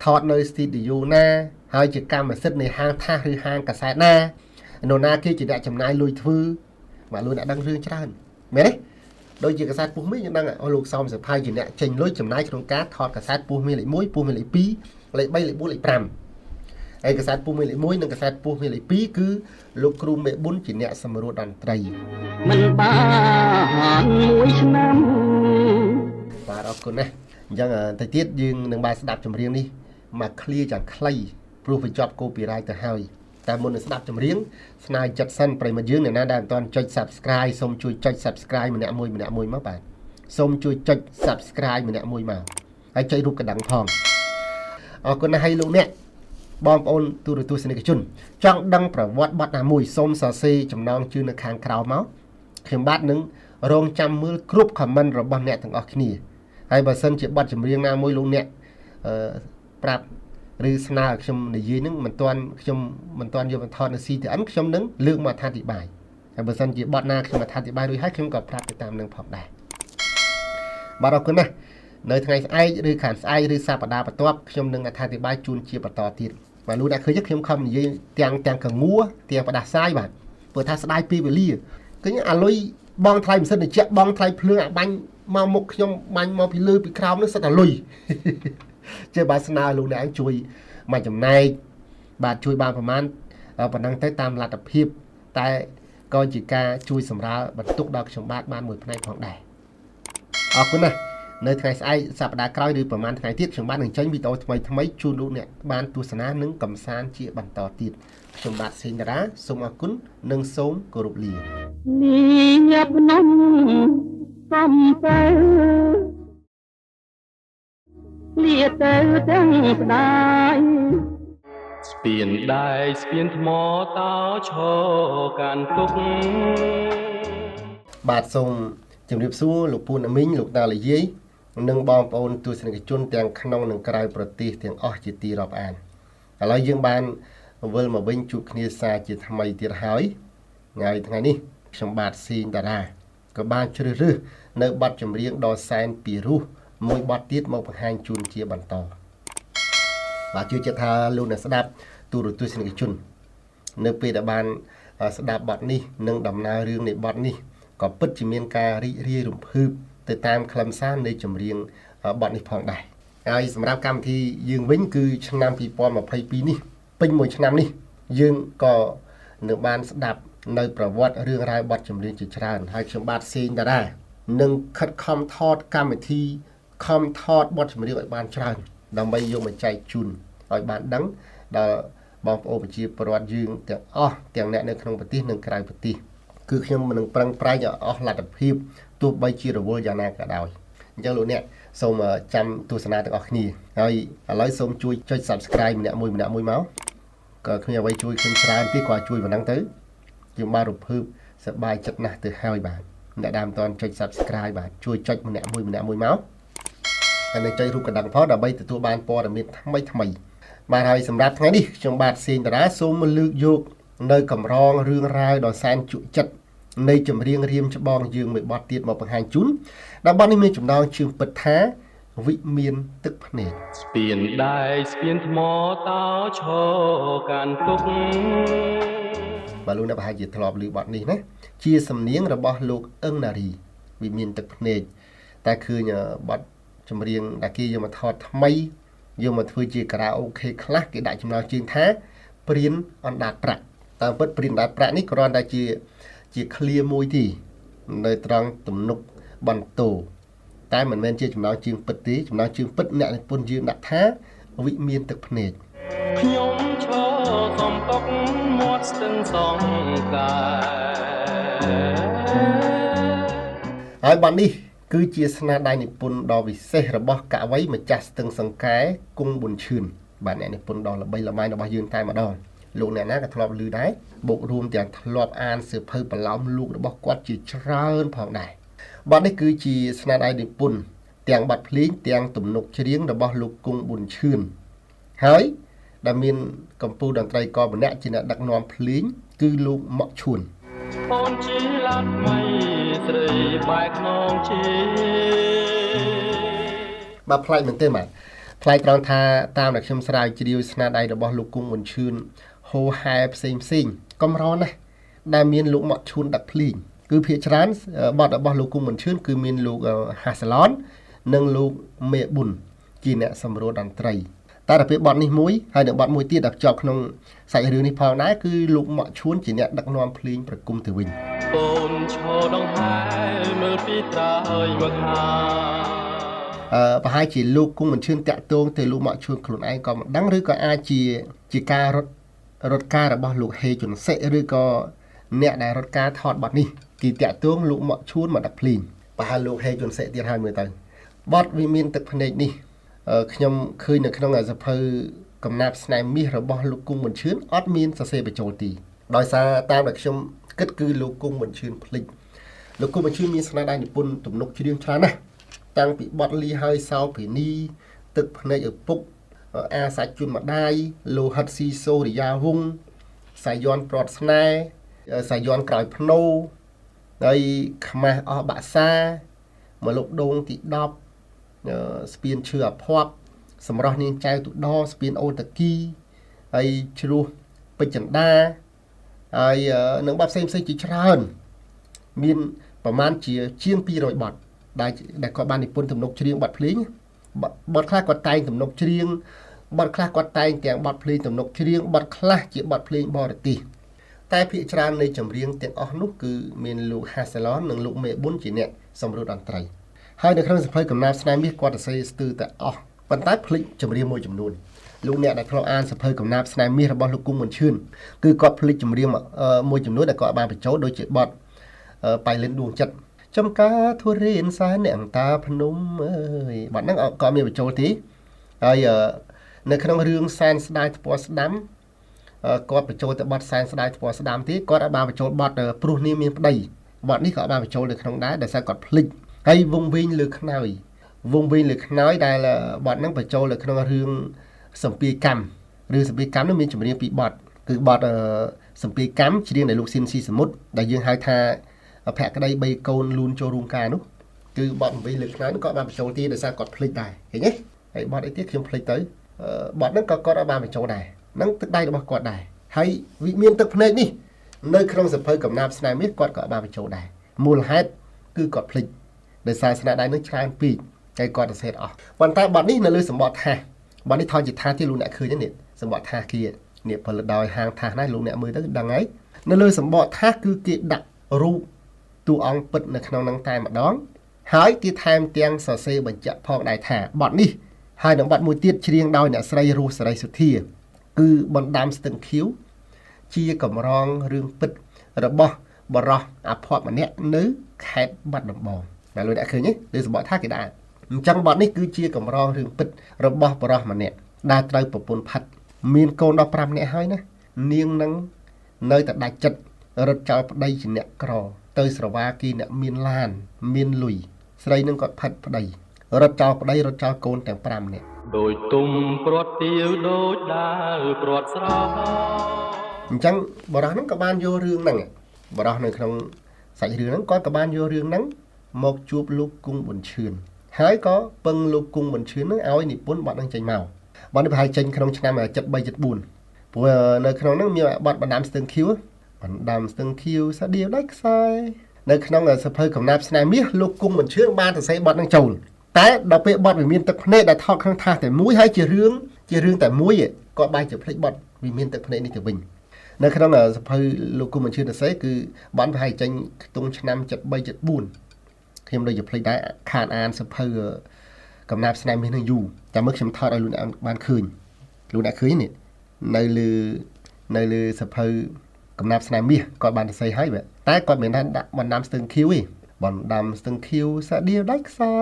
ថតនៅស្ទីឌីយ៉ូណាហើយជាកម្មសិទ្ធិនៃហាងថាសឬហាងកាសែតណានរណាគេជាអ្នកចំណាយលុយធ្វើបាទលោកអ្នកដឹងរឿងច្រើនមែនទេដូចជាកាសែតពុះមាសយើងដឹងអូលោកសោមសភៅជាអ្នកចេញលុយចំណាយក្នុងការថតកាសែតពុះមាសលេខ1ពុះមាសលេខ2លេខ3លេខ4លេខ5ហើយកាសែតពុះមាសលេខ1និងកាសែតពុះមាសលេខ2គឺលោកគ្រូមេប៊ុនជាអ្នកសម្រួលតន្ត្រី មិនបានមួយឆ្នាំ បាទអរគុណណាស់អញ្ចឹងទៅទៀតយើងនឹងបានស្ដាប់ចម្រៀងនេះមកឃ្លាយ៉ាងខ្លីព្រោះបញ្ចប់កូពីរ៉ៃទៅហើយតែមុននឹងស្ដាប់ចម្រៀងស្នើចិត្តសិនប្រិយមិត្តយើងអ្នកណាដែលមិនទាន់ចុច Subscribe សូមជួយចុច Subscribe ម្នាក់មួយម្នាក់មួយមកបាទសូមជួយចុច Subscribe ម្នាក់មួយមកហើយចុចរូបកណ្ដឹងផងអរគុណណាស់ហើយលោកអ្នកបងប្អូនទូរទស្សនិកជនចង់ដឹងប្រវត្តិបទណាមួយសូមសរសេរចំណងជើងនៅខាងក្រោមមកខ្ញុំបាទនឹងរងចាំមើលគ្រប់ comment របស់អ្នកទាំងអស់គ្នាហើយបើសិនជាបទចម្រៀងណាមួយលោកអ្នកអឺប្រាប់ឬស្នើឲ្យខ្ញុំនិយាយនឹងមិនទាន់ខ្ញុំមិនទាន់យកបន្ថតនៅ CTN ខ្ញុំនឹងលើកមកអត្ថាធិប្បាយហើយបើសិនជាបទណាខ្ញុំអត្ថាធិប្បាយរួចហើយខ្ញុំក៏ប្រាប់ទៅតាមនឹងផងដែរបាទអរគុណណាស់នៅថ្ងៃស្អែកឬខាងស្អែកឬសប្តាហ៍បន្ទាប់ខ្ញុំនឹងអត្ថាធិប្បាយជូនជាបន្តទៀតបាទលោកអ្នកឃើញខ្ញុំខំនិយាយទាំងកងួរទាំងផ្ដាសាយបាទព្រោះថាស្ដាយពេលវេលាឃើញអាលុយបងថ្លៃម៉ាស៊ីនត្រជាក់បងថ្លៃភ្លើងអាបាញ់មកមុខខ្ញុំបាញ់មកពីលើពីក្រោមនោះសិតតែលុយ ជាបាទស្នើលោកអ្នកឯងជួយមួយចំណែកបាទជួយបានប្រមាណប៉ុណ្ណឹងទៅតាមលទ្ធភាពតែក៏ជាការជួយសម្រាលបន្ទុកដល់ខ្ញុំបាទបានមួយផ្នែកផងដែរអរគុណណាស់នៅថ្ងៃស្អែកសប្តាហ៍ក្រោយឬប្រហែលថ្ងៃទៀតខ្ញុំបាទនឹងចេញវីដេអូថ្មីៗជូនលោកអ្នកបានទស្សនានិងកម្សាន្តជាបន្តទៀតខ្ញុំបាទសេងតារាសូមអរគុណនិងសូមគោរពលា នេះភ្នំសំពៅលាទៅទាំងស្ដាយ ស្ពានដែកស្ពានថ្មតោឈរកាន់ទុក បាទសូមជម្រាបសួរលោកពូណាមីងលោកតាលាយាយ និងបងប្អូនទស្សនិកជនទាំងក្នុងនិងក្រៅប្រទេសទាំងអស់ជាទីរាប់អានឥឡូវយើងបានវិលមកវិញជួបគ្នាសាជាថ្មីទៀតហើយថ្ងៃនេះខ្ញុំបាទសេងតារាក៏បានជ្រើសរើសនៅបទចម្រៀងដ៏សែនពីរោះមួយបទទៀតមកបង្ហាញជូនជាបន្តបាទជឿជាក់ថាលោកអ្នកស្ដាប់ទូរទស្សនិកជន នៅពេលដែលបានស្ដាប់បទនេះនិងដំណើររឿងនៃបទនេះក៏ពិតជាមានការរីករាយរំភើបទៅតាមខ្លឹមសារនៃចម្រៀងបទនេះផងដែរហើយសម្រាប់កម្មវិធីយើងវិញគឺឆ្នាំ2022នេះពេញមួយឆ្នាំនេះយើងក៏នឹងបានស្ដាប់នៅប្រវត្តិរឿងរ៉ាវបទចម្រៀងជាច្រើនហើយខ្ញុំបាទសេងតារានឹងខិតខំថតកម្មវិធីខំថតបទចម្រៀងឲ្យបានច្រើនដើម្បីយកមកចែកជូនឲ្យបានដឹងដល់បងប្អូនប្រជាពលរដ្ឋយើងទាំងអស់ទាំងអ្នកនៅក្នុងប្រទេសនិងក្រៅប្រទេសគឺខ្ញុំនឹងប្រឹងប្រែងឲ្យអស់លទ្ធភាពទោះបីជារវល់យ៉ាងណាក៏ដោយអញ្ចឹងលោកអ្នកសូមចាំទស្សនាទាំងអស់គ្នាហើយឥឡូវសូមជួយចុច Subscribe ម្នាក់មួយម្នាក់មួយមកក៏គ្មានអ្វីជួយខ្ញុំច្រើនទេគ្រាន់ជួយប៉ុណ្ណឹងទៅខ្ញុំបានរំភើបសប្បាយចិត្តណាស់ទៅហើយបាទអ្នកដែលមិនទាន់ចុច Subscribe បាទជួយចុចម្នាក់មួយម្នាក់មួយមកហើយនឹងចុចរូបកណ្ដឹងផងដើម្បីទទួលបានព័ត៌មានថ្មីថ្មីបាទហើយសម្រាប់ថ្ងៃនេះខ្ញុំបាទសេងតារាសូមលើកយកនៅកម្រងរឿងរ៉ាវដ៏សែនជក់ចិត្តនៃចម្រៀងរៀមច្បងយើងមួយបទទៀតមកបង្ហាញជូនដែលបទនេះមានចំណងជើងពិតថាវិមានទឹកភ្នែក ស្ពានដែកស្ពានថ្មតោឈរកាន់ទុក បាទលោកអ្នកប្រហែលជាធ្លាប់ឮបទនេះណាជាសំនៀងរបស់លោកអឹងណារីវិមានទឹកភ្នែកតែឃើញបទចម្រៀងដែលគេយកមកថតថ្មីយកមកធ្វើជាការ៉ាអូខេខ្លះគេដាក់ចំណងជើងថាព្រានអណ្ដាតប្រាក់តាមពិតព្រានអណ្ដាតប្រាក់នេះគ្រាន់តែជាឃ្លាមួយទេនៅត្រង់ទំនុកបន្ទោតែមិនមែនជាចំណងជើងពិតទេចំណងជើងពិតអ្នកនិពន្ធយើងដាក់ថាវិមានទឹកភ្នែក ខ្ញុំឈរសំຕົកមាត់ស្ទឹងសងកា ហើយបទនេះគឺជាស្នាដៃនិពន្ធដ៏វិសេសរបស់កវីម្ចាស់ស្ទឹងសង្កែគង់ប៊ុនឈឿនបាទអ្នកនិពន្ធដ៏ល្បីល្បាញរបស់យើងតែម្ដងលោកអ្នកណាក៏ធ្លាប់ឮដែរបូករួមទាំងធ្លាប់អានសៀវភៅប្រឡោមលោករបស់គាត់ជាច្រើនផងដែរបទនេះគឺជាស្នាដៃនិពន្ធទាំងបទភ្លេងទាំងទំនុកច្រៀងរបស់លោកគង់ប៊ុនឈឿនហើយដែលមានកម្ពុជាតន្ត្រីករម្នាក់ជាអ្នកដឹកនាំភ្លេងគឺលោកម៉ក់ឈួន អូនជាឡាត់ថ្មីស្រីបែកខ្នងជា បាទប្លែកមែនទេបាទប្លែកត្រង់ថាតាមដែលខ្ញុំស្រាវជ្រាវស្នាដៃរបស់លោកគង់ប៊ុនឈឿនហូហែផ្សេងផ្សេងកម្រណាស់ដែលមានលោកម៉ក់ឈួនដឹកភ្លេងគឺភាគច្រើនបទរបស់លោកគង់ប៊ុនឈឿនគឺមានលោកហាសាឡននិងលោកមេប៊ុនជាអ្នកសម្រួលតន្ត្រីតែដល់ពេលបទនេះមួយហើយនិងបទមួយទៀតដែលភ្ជាប់ក្នុងសាច់រឿងនេះផងដែរគឺលោកម៉ក់ឈួនជាអ្នកដឹកនាំភ្លេងប្រគំទៅវិញ អូនឈរដងហែមើលពីត្រើយមកហា ប្រហែលជាលោកគង់មិនឈឿនតាក់ទងទៅលោកម៉ក់ឈួនខ្លួនឯងក៏មិនដឹងឬក៏អាចជាការរត់ការរបស់លោកហេជុនសិឬក៏អ្នកដែលរត់ការថតបទនេះគេតាក់ទងលោកម៉ក់ឈួនមកដឹកភ្លេងប្រហែលលោកហេជុនសិទៀតហើយមើលទៅបទវិមានទឹកភ្នែកនេះខ្ញុំឃើញនៅក្នុងសភៅកំណាព្យស្នេហ៍មាសរបស់លោកគង់មិនឈឿនអត់មានសរសេរបញ្ចូលទីដោយសារតាមដែលខ្ញុំគិតគឺលោកគង់មិនឈឿនភ្លេចលោកគង់មិនឈឿនមានស្នាដៃនិពន្ធទំនុកច្រៀងច្រើនណាស់តាំងពីបទលីហើយសោភេនីទឹកភ្នែកឪពុកអាសាច់ជូនម្ដាយលោហិតស៊ីសូរិយាវង្សសាយ័នប្រតស្នេហ៍សាយ័នក្រោយភ្នោហើយខ្មាស់អស់បាក់សាមកលោកដូងទី10ស្ពានឈើអភ័ព្វសម្រស់នាងចៅទុដស្ពានអូតាគីហើយជ្រោះពេជ្រចិន្តាហើយនឹងបទផ្សេងផ្សេងជាច្រើនមានប្រមាណជាជាង200បទដែលគាត់បាននិពន្ធទំនុកច្រៀងបទភ្លេងបទខ្លះគាត់តែងទំនុកច្រៀងបទខ្លះគាត់តែងទាំងបទភ្លេងទំនុកច្រៀងបទខ្លះជាបទភ្លេងបរទេសតែភាគច្រើននៃចម្រៀងទាំងអស់នោះគឺមានលោកហាសាឡននិងលោកមេប៊ុនជាអ្នកសម្រួលតន្ត្រីហើយនៅក្នុងសភៅកំណាព្យស្នេហ៍មាសគាត់សរសេរស្ទើរតែអស់ប៉ុន្តែភ្លេចចម្រៀងមួយចំនួនលោកអ្នកដែលធ្លាប់អានសភៅកំណាព្យស្នេហ៍មាសរបស់លោកគង់ប៊ុនឈឿនគឺគាត់ភ្លេចចម្រៀងមួយចំនួនដែលគាត់បានបញ្ចូលដូចជាបទបៃលិនដួងចិត្តចំការធុរេនសែនអ្នកតាភ្នំអើយបាត់ហ្នឹងក៏មានបញ្ចូលទេហើយនៅក្នុងរឿងសែនស្ដាយថ្ពាល់ស្ដាំគាត់បញ្ចូលទៅបទសែនស្ដាយថ្ពាល់ស្ដាំទេគាត់អាចបានបញ្ចូលបទព្រោះនាងមានប្តីបទនេះក៏បានបញ្ចូលនៅក្នុងដែរដោយសារគាត់ភ្លេចហើយវងវិញលើខ្នើយ វងវិញលើខ្នើយដែលបទហ្នឹងបញ្ចូលនៅក្នុងរឿងសម្ពាយកម្មរឿងសម្ពាយកម្មនោះមានចម្រៀងពីរបទគឺបទសម្ពាយកម្មច្រៀងដោយលោកស៊ីនស៊ីសមុទ្រដែលយើងហៅថាភក្តីបីកូនលូនចូលរួមការនោះគឺបទវងវិញលើខ្នើយនោះគាត់បានបញ្ចូលទីដោយសារគាត់ភ្លេចដែរឃើញទេហើយបទអីទៀតខ្ញុំភ្លេចទៅបទហ្នឹងក៏គាត់បានបញ្ចូលដែរហ្នឹងទឹកដៃរបស់គាត់ដែរហើយវិមានទឹកភ្នែកនេះនៅក្នុងសភៅកំណាព្យស្នេហ៍មាសគាត់ក៏បានបញ្ចូលដែរមូលហេតុគឺគាត់ភ្លេចដោយសារស្នាដៃនឹងច្រើនពេកហើយគាត់សរសេរអស់ប៉ុន្តែបទនេះនៅលើសម្បត្តិថាសបទនេះថតជាថាសទៀតលោកអ្នកឃើញទេនេះសម្បត្តិថាសគេនេះផលិតដោយហាងថាសណាលោកអ្នកមើលទៅដឹងហើយនៅលើសម្បត្តិថាសគឺគេដាក់រូបតួអង្គពិតនៅក្នុងហ្នឹងតែម្ដងហើយគេថែមទាំងសរសេរបញ្ជាក់ផងដែរថាបទនេះហើយនឹងបទមួយទៀតច្រៀងដោយអ្នកស្រីរស់សេរីសុធាគឺបណ្ដាំស្ទឹងខៀវជាកម្រងរឿងពិតរបស់បរោះអភ័ព្វម្នាក់នៅខេត្តបាត់ដំបងបាទលោកអ្នកឃើញទេលើសម្បត្តិថាគេដាក់អញ្ចឹងបទនេះគឺជាកម្រងរឿងពិតរបស់បរោះម្នាក់ដែលត្រូវប្រពន្ធផាត់មានកូនដល់5នាក់ហើយណានាងនឹងនៅតែដាច់ចិត្តរត់ចោលប្តីជាអ្នកក្រទៅស្រវាគីអ្នកមានឡានមានលុយស្រីនឹងគាត់ផាត់ប្តីរត់ចោលប្តីរត់ចោលកូនទាំង5នាក់ដោយទុំព្រាត់ទាវដូចដាវព្រាត់ស្រោអញ្ចឹងបរោះហ្នឹងក៏បានយករឿងហ្នឹងបរោះនៅក្នុងសាច់រឿងហ្នឹងគាត់ក៏បានយករឿងហ្នឹងមកជួបលោកគង់ប៊ុនឈឿនហើយក៏ពឹងលោកគង់ប៊ុនឈឿនហ្នឹងឲ្យនិពន្ធបទហ្នឹងចេញមកបទនេះប្រហែលចេញក្នុងឆ្នាំ73 74ព្រោះនៅក្នុងហ្នឹងមានបទបណ្ដាំស្ទឹងខៀវបណ្ដាំស្ទឹងខៀវសាដៀវដាច់ខ្សែនៅក្នុងសភៅកំណាព្យស្នេហ៍មាសលោកគង់ប៊ុនឈឿនបានសរសេរបទហ្នឹងចូលតែដល់ពេលបទវិមានទឹកភ្នែកដែលថតក្នុងថាសតែមួយហើយជារឿងតែមួយគាត់បែរជាភ្លេចបទវិមានទឹកភ្នែកនេះទៅវិញនៅក្នុងសភៅលោកគង់ប៊ុនឈឿនសរសេរគឺបទប្រហែលចេញខ្ទង់ឆ្នាំ73 74ខ្ញុំដូចជាភ្លេចដែរខានអានសភៅកំណាព្យស្នេហ៍មាសនឹងយូរតែមើលខ្ញុំថតឲ្យលោកអ្នកបានឃើញលោកអ្នកឃើញនេះនៅលើសភៅកំណាព្យស្នេហ៍មាសគាត់បានសរសេរហើយបាទតែគាត់មិនថាដាក់បណ្ដាំស្ទឹងខៀវទេបណ្ដាំស្ទឹងខៀវសាដៀវដាច់ខ្សែ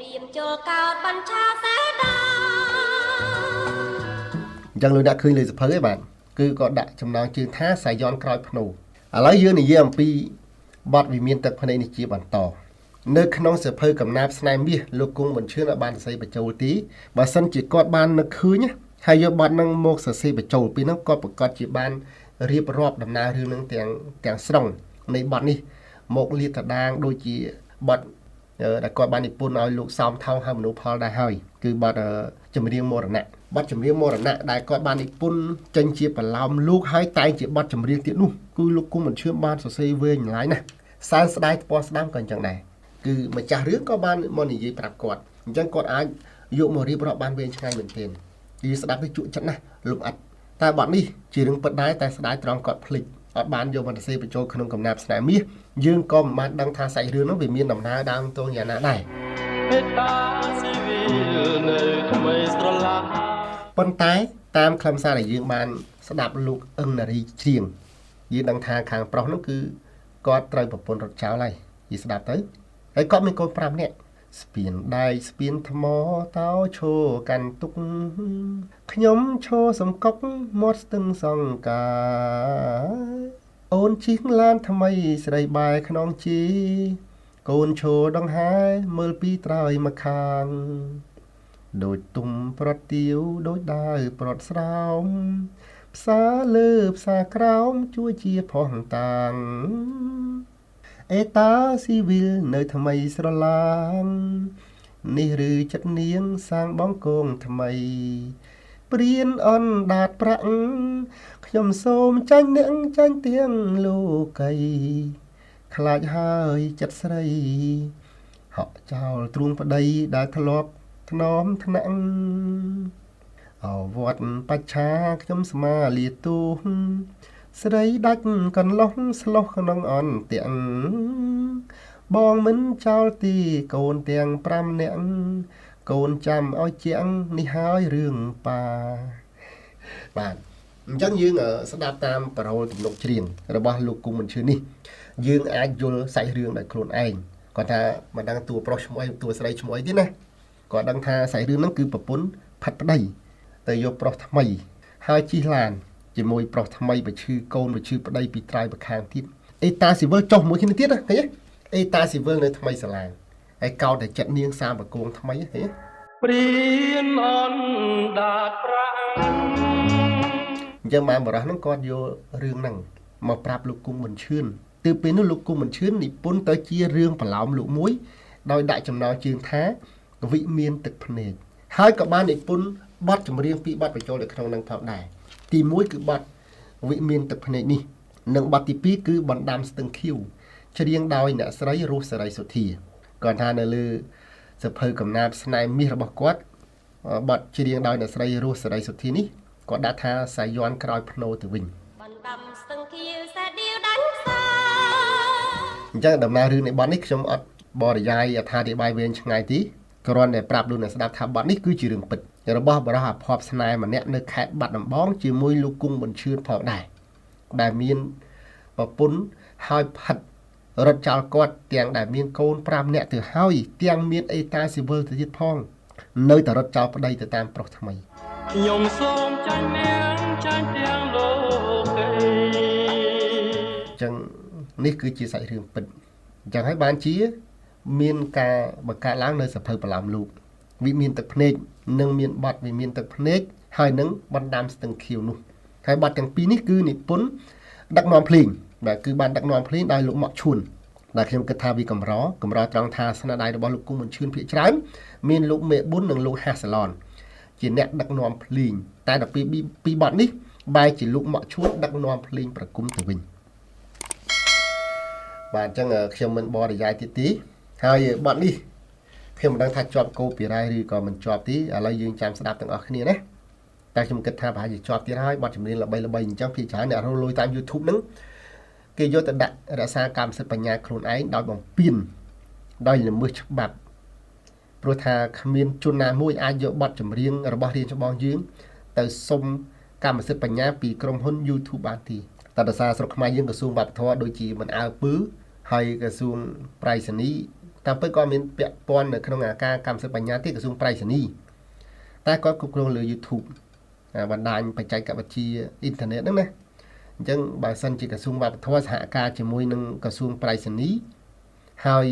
រៀមចូលកោតបញ្ឆាសេដាអញ្ចឹងលោកអ្នកឃើញលើសភៅឯបាទគឺក៏ដាក់ចំណងជើងថាសាយ័នក្រោយភ្នូឥឡូវយើងនិយាយអំពីបទវិមានទឹកភ្នែកនេះជាបន្តនៅក្នុងសភៅកំណាព្យស្នេហ៍មាសលោកគង់ប៊ុនឈឿនបានសរសេរបញ្ចូលទីបើសិនជាគាត់បាននឹកឃើញហើយយកបទនឹងមកសរសេរបញ្ចូលពីនោះគាត់ប្រកាសជាបានរៀបរាប់ដំណើររឿងនឹងទាំងស្រុងនៃបទនេះមកលាតត្រដាងដូចជាបទដែលគាត់បាននិពន្ធឲ្យលោកសោមថោងហើយមនុស្សផលដែរហើយគឺបទចម្រៀងមរណៈបទចម្រៀងមរណៈដែលគាត់បាននិពន្ធចេញជាប្រឡោមលោកហើយតែងជាបទចម្រៀងទៀតនោះគឺលោកគង់ប៊ុនឈឿនបានសរសេរវែងឡើយណាសែនស្ដាយថ្ពាល់ស្ដាំក៏អញ្ចឹងដែរគឺម្ចាស់រឿងក៏បានមកនិយាយប្រាប់គាត់អញ្ចឹងគាត់អាចយកមករៀបរាប់បានវែងឆ្ងាយមែនទែនគឺស្ដាប់ទៅជក់ចិត្តណាស់លំអិតតែបទនេះជារឿងពិតដែរតែស្ដាយត្រង់គាត់ភ្លេចអត់បានយកមកសរសេរបញ្ចូលក្នុងកំណាព្យស្នេហ៍មាសយើងក៏មិនបានដឹងថាសាច់រឿងនោះវាមានដំណើរដើមទងយ៉ាងណាដែរប៉ុន្តែតាមខ្លឹមសារដែលយើងបានស្ដាប់លោកអឹងណារីច្រៀងយើងដឹងថាខាងប្រុសនោះគឺគាត់ត្រូវប្រពន្ធរត់ចោលហើយយីស្ដាប់ទៅហើយគាត់មានកូន5នាក់ស្ពានដែកស្ពានថ្មតោឈរកាន់ទុកខ្ញុំឈរសំកុកមាត់ស្ទឹងសង្កាអូនជិះឡានថ្មីស្រីបែខ្នងជីកូនឈរដង្ហែមើលពីត្រើយមកខាងដូចទុំប្រត់ទាវដូចដាវប្រត់ស្រោមផ្សារលើផ្សារក្រោមជួយជាផោះតាងអេតាស៊ីវិលនៅថ្មីស្រឡាងនេះឬចិត្តនាងសាងបងគងថ្មីព្រានអណ្ដាតប្រាក់ខ្ញុំសូមចាញ់អ្នកចាញ់ទៀងលោកីខ្លាចហើយចិត្តស្រីហក់ចោលទ្រូងប្តីដែលធ្លាប់ថ្នមថ្នាក់អវត្តបច្ឆាខ្ញុំស្មាលាទូស្រីដាច់កន្លោះស្លោះក្នុងអន្ទាក់បងមិនចោលទីកូនទាំង5នាក់កូនចាំឲ្យជាងនេះហើយរឿងប៉ាបាទអញ្ចឹងយើងស្ដាប់តាមប៉ារ៉ូលទំនុកច្រៀងរបស់លោកគង់ប៊ុនឈឿននេះយើងអាចយល់សាច់រឿងដោយខ្លួនឯងគាត់ថាមិនដឹងតួប្រុសឈ្មោះអីតួស្រីឈ្មោះអីទេណាគាត់ដឹងថាសាច់រឿងហ្នឹងគឺប្រពន្ធផាត់ប្តីទៅយកប្រុសថ្មីហើយជិះឡានជាមួយប្រុសថ្មីបឈឺកូនបឈឺប្តីពីត្រើយប្រខាងទៀតអេតាស៊ីវិលចុះមួយគ្នាទៀតណាឃើញទេអេតាស៊ីវិលនៅថ្មីសាឡាង ហើយកោតតែចិត្តនាងសាមប្រគងថ្មីហ៎ ព្រានអណ្ដាតប្រាំង អញ្ចឹងបានបរោះហ្នឹងគាត់យករឿងហ្នឹងមកប្រាប់លោកគង់ប៊ុនឈឿនទើបពេលនោះលោកគង់ប៊ុនឈឿននិពន្ធទៅជារឿងប្រឡោមលោកមួយដោយដាក់ចំណងជើងថាវិមានទឹកភ្នែកហើយក៏បាននិពន្ធបទចម្រៀងពីរបទបញ្ចូលនៅក្នុងនឹងផងដែរទី1គឺបទវិមានទឹកភ្នែកនេះនិងបទទី2គឺបណ្ដាំស្ទឹងខៀវច្រៀងដោយអ្នកស្រីរស់សេរីសុធាគាត់ថានៅលើសភៅកំណាព្យស្នេហ៍មាសរបស់គាត់បទច្រៀងដោយអ្នកស្រីរស់សេរីសុធានេះគាត់ដាក់ថាសាយ័ន្តក្រោយភ្នោទៅវិញ បណ្ដាំស្ទឹងខៀវសែដៀវដាញ់ផ្សា អញ្ចឹងដំណើររឿងនៃបទនេះខ្ញុំអត់បរិយាយអត្ថាធិប្បាយវែងឆ្ងាយទេគ្រាន់តែប្រាប់លោកអ្នកស្ដាប់ថាបទនេះគឺជារឿងពិតរបស់បរិះអភ័ព្វស្នេហ៍ម្នាក់នៅខេត្តបាត់ដំបងជាមួយលោកគង់ប៊ុនឈឿនផងដែរដែលមានប្រពន្ធហើយផិតរត់ចោលគាត់ទាំងដែលមានកូន5នាក់ទៅហើយទាំងមានអេតាស៊ីវិលទៅទៀតផងនៅតែរត់ចោលប្តីទៅតាមប្រុសថ្មី ខ្ញុំសូមចាញ់នាងចាញ់ទាំងលោកី អញ្ចឹងនេះគឺជាសាច់រឿងពិតអញ្ចឹងហើយបានជា មានការបង្កើតឡើងនៅសភៅប្រឡំលោកវិមានទឹកភ្នែកនិងមានបទវិមានទឹកភ្នែកហើយនឹងបណ្ដាំស្ទឹងខៀវនោះហើយបទទាំងពីរនេះគឺនិពន្ធដឹកនាំភ្លេងបាទគឺបានដឹកនាំភ្លេងដោយលោកម៉ាក់ឈួនដែលខ្ញុំគិតថាវាកម្រកម្រត្រង់ថាស្នាដៃរបស់លោកគង់ប៊ុនឈឿនភាគច្រើនមានលោកមេប៊ុននិងលោកហាសាឡនជាអ្នកដឹកនាំភ្លេងតែដល់ពេលពីរបទនេះបែរជាលោកម៉ាក់ឈួនដឹកនាំភ្លេងប្រគំទៅវិញបាទអញ្ចឹងខ្ញុំមិនបរិយាយទៀតទេហើយបទនេះខ្ញុំមិនដឹងថាជាប់ copyright ឬក៏មិនជាប់ទេឥឡូវយើងចាំស្ដាប់ទាំងអស់គ្នាណាតែខ្ញុំគិតថាប្រហែលជាជាប់ទៀតហើយបទចម្រៀងល្បីៗអញ្ចឹងភាគច្រើនអ្នករកលុយតាម YouTube ហ្នឹងគេយកទៅដាក់រក្សាកម្មសិទ្ធិបញ្ញាខ្លួនឯងដោយបំពានដោយល្មើសច្បាប់ព្រោះថាគ្មានជនណាមួយអាចយកបទចម្រៀងរបស់រៀនច្បងយើងទៅសុំកម្មសិទ្ធិបញ្ញាពីក្រុមហ៊ុន YouTube បានទេតែដោយសារស្រុកខ្មែរយើងក្រសួងវប្បធម៌ដូចជាមិនអើពើហើយក្រសួងប្រៃសណីតាមពិតក៏មានពាក់ព័ន្ធនៅក្នុងអាការកម្មសិទ្ធិបញ្ញាទេក្រសួងប្រៃសណីតែគាត់គ្រប់គ្រងលើ YouTube បណ្ដាញបច្ចេកវិទ្យាអ៊ីនធឺណិតហ្នឹងណាអញ្ចឹងបើសិនជាក្រសួងវប្បធម៌សហការជាមួយនឹងក្រសួងប្រៃសណីហើយ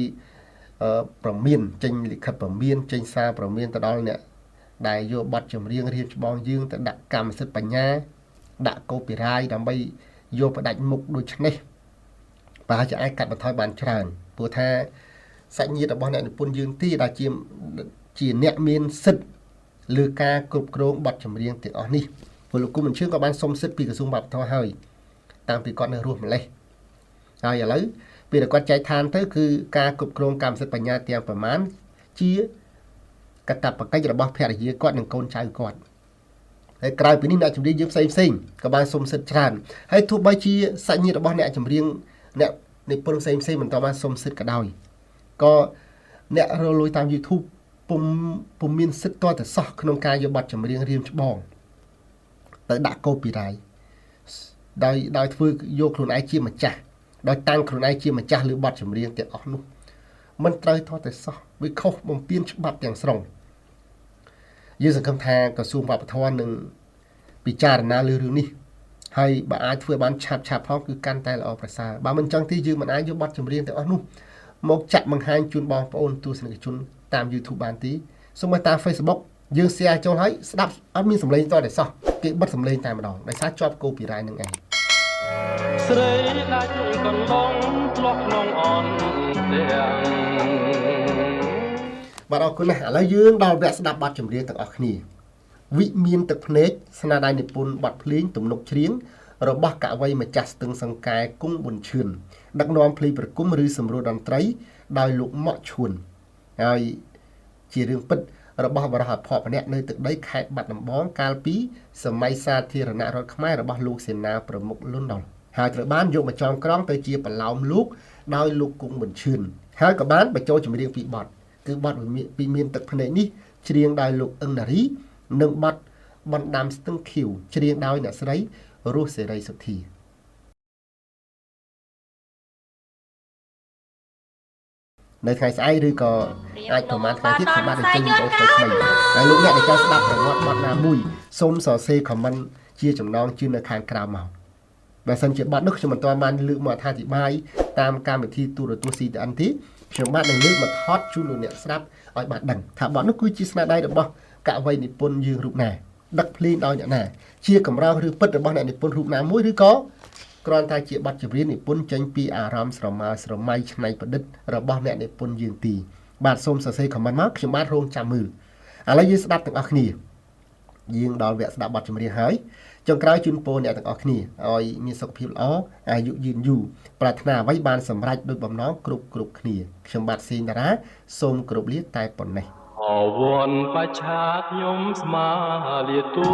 ប្រមានចេញលិខិតប្រមានចេញសារប្រមានទៅដល់អ្នកដែលយកបទចម្រៀងរៀបច្បងយើងទៅដាក់កម្មសិទ្ធិបញ្ញាដាក់ copyright ដើម្បីយកផ្ដាច់មុខដូចនេះប្រហែលជាអាចកាត់បន្ថយបានច្រើនព្រោះថាសាច់ញាតិរបស់អ្នកនិពន្ធយើងទីដែលជាអ្នកមានសិទ្ធិលើការគ្រប់គ្រងបទចម្រៀងទាំងអស់នេះព្រោះលោកគុំបញ្ជឿក៏បានសុំសិទ្ធិពីក្រសួងវប្បធម៌ហើយតាំងពីគាត់នៅរស់ម្លេះហើយឥឡូវពេលដែលគាត់ចែកឋានទៅគឺការគ្រប់គ្រងកម្មសិទ្ធិបញ្ញាទាំងប្រមាណជាកាតព្វកិច្ចរបស់ភរិយាគាត់និងកូនចៅគាត់ហើយក្រៅពីនេះអ្នកចម្រៀងយើងផ្សេងផ្សេងក៏បានសុំសិទ្ធិច្រើនហើយទោះបីជាសាច់ញាតិរបស់អ្នកចម្រៀងអ្នកនិពន្ធផ្សេងផ្សេងមិនតបានសុំសិទ្ធិក៏ដោយក៏អ្នករកលុយតាម YouTube ពុំមានសិទ្ធិតតែសោះក្នុងការយកបទចម្រៀងរៀមច្បងទៅដាក់ copyright ដោយធ្វើយកខ្លួនឯងជាម្ចាស់ដោយតាំងខ្លួនឯងជាម្ចាស់លើបទចម្រៀងទាំងអស់នោះមិនត្រូវថតតែសោះវាខុសបំពានច្បាប់ទាំងស្រុងយើងសង្ឃឹមថាក្រសួងវប្បធម៌នឹងពិចារណាលើរឿងនេះហើយបើអាចធ្វើបានឆាប់ឆាប់ផងគឺកាន់តែល្អប្រសើរបើមិនចឹងទេយើងមិនអាចយកបទចម្រៀងទាំងអស់នោះមកចាក់បង្ហាញជូនបងប្អូនទស្សនិកជនតាម YouTube បានទេសូម្បីតាម Facebook យើង share ចូលហើយស្ដាប់អត់មានសំឡេងតតែសោះគេបិទសំឡេងតែម្ដងដោយសារជាប់ copyright នឹងឯង ស្រីដាច់កន្លងធ្លាក់ក្នុងអនទាំង បាទអរគុណណាស់ឥឡូវយើងដល់វគ្គស្ដាប់បទចម្រៀងទាំងអស់គ្នាវិមានទឹកភ្នែកស្នាដៃនិពន្ធបទភ្លេងទំនុកច្រៀងរបស់កវីម្ចាស់ស្ទឹងសង្កែគង់ប៊ុនឈឿនដឹកនាំភ្លេងប្រគំឬសម្រួលតន្ត្រីដោយលោកម៉ាក់ឈួនហើយជារឿងពិតរបស់បរិះអភ័ព្វម្នាក់នៅទឹកដីខេត្តបាត់ដំបងកាលពីសម័យសាធារណរដ្ឋខ្មែររបស់លោកសេនាប្រមុខលន់នល់ហើយត្រូវបានយកមកចងក្រងទៅជាប្រឡោមលោកដោយលោកគង់ប៊ុនឈឿនហើយក៏បានបញ្ចូលចម្រៀងពីរបទគឺបទវិមានទឹកភ្នែកនេះច្រៀងដោយលោកអឹងណារីនិងបទបណ្ដាំស្ទឹងខៀវច្រៀងដោយអ្នកស្រីរស់សេរីសុទ្ធានៅថ្ងៃស្អែកឬក៏អាចប្រហែលថ្ងៃទៀតខ្ញុំបាទនឹងចេញវីដេអូថ្មីៗហើយលោកអ្នកដែលចង់ស្ដាប់ប្រវត្តិបទណាមួយសូមសរសេរ comment ជាចំណងជើងនៅខាងក្រោមមក បើសិនជាបទនោះខ្ញុំមិនទាន់បានលើកមកអត្ថាធិប្បាយតាមកម្មវិធីទូរទស្សន៍ CTN ទេខ្ញុំបាទនឹងលើកមកថតជូនលោកអ្នកស្ដាប់ឲ្យបានដឹងថាបទនោះគឺជាស្នាដៃរបស់កវីនិពន្ធយើងរូបណាដឹកភ្លេងដោយអ្នកណាជាកម្រោងឬពិតរបស់អ្នកនិពន្ធរូបណាមួយឬក៏គ្រាន់តែជាបទចម្រៀងនិពន្ធចេញពីអារម្មណ៍ស្រមើស្រមៃច្នៃប្រឌិតរបស់អ្នកនិពន្ធយើងទីបាទសូមសរសេរ comment មកខ្ញុំបាទរងចាំមើលឥឡូវយើងស្ដាប់ទាំងអស់គ្នាយើងដល់វគ្គស្ដាប់បទចម្រៀងហើយចុងក្រោយជូនពរអ្នកទាំងអស់គ្នាឲ្យមានសុខភាពល្អអាយុយឺនយូរប្រាថ្នាអ្វីបានសម្រេចដូចបំណងគ្រប់គ្រប់គ្នាខ្ញុំបាទសេងតារាសូមគោរពលាតែប៉ុណ្ណេះ អវ័នបច្ឆាខ្ញុំស្មាលាទូ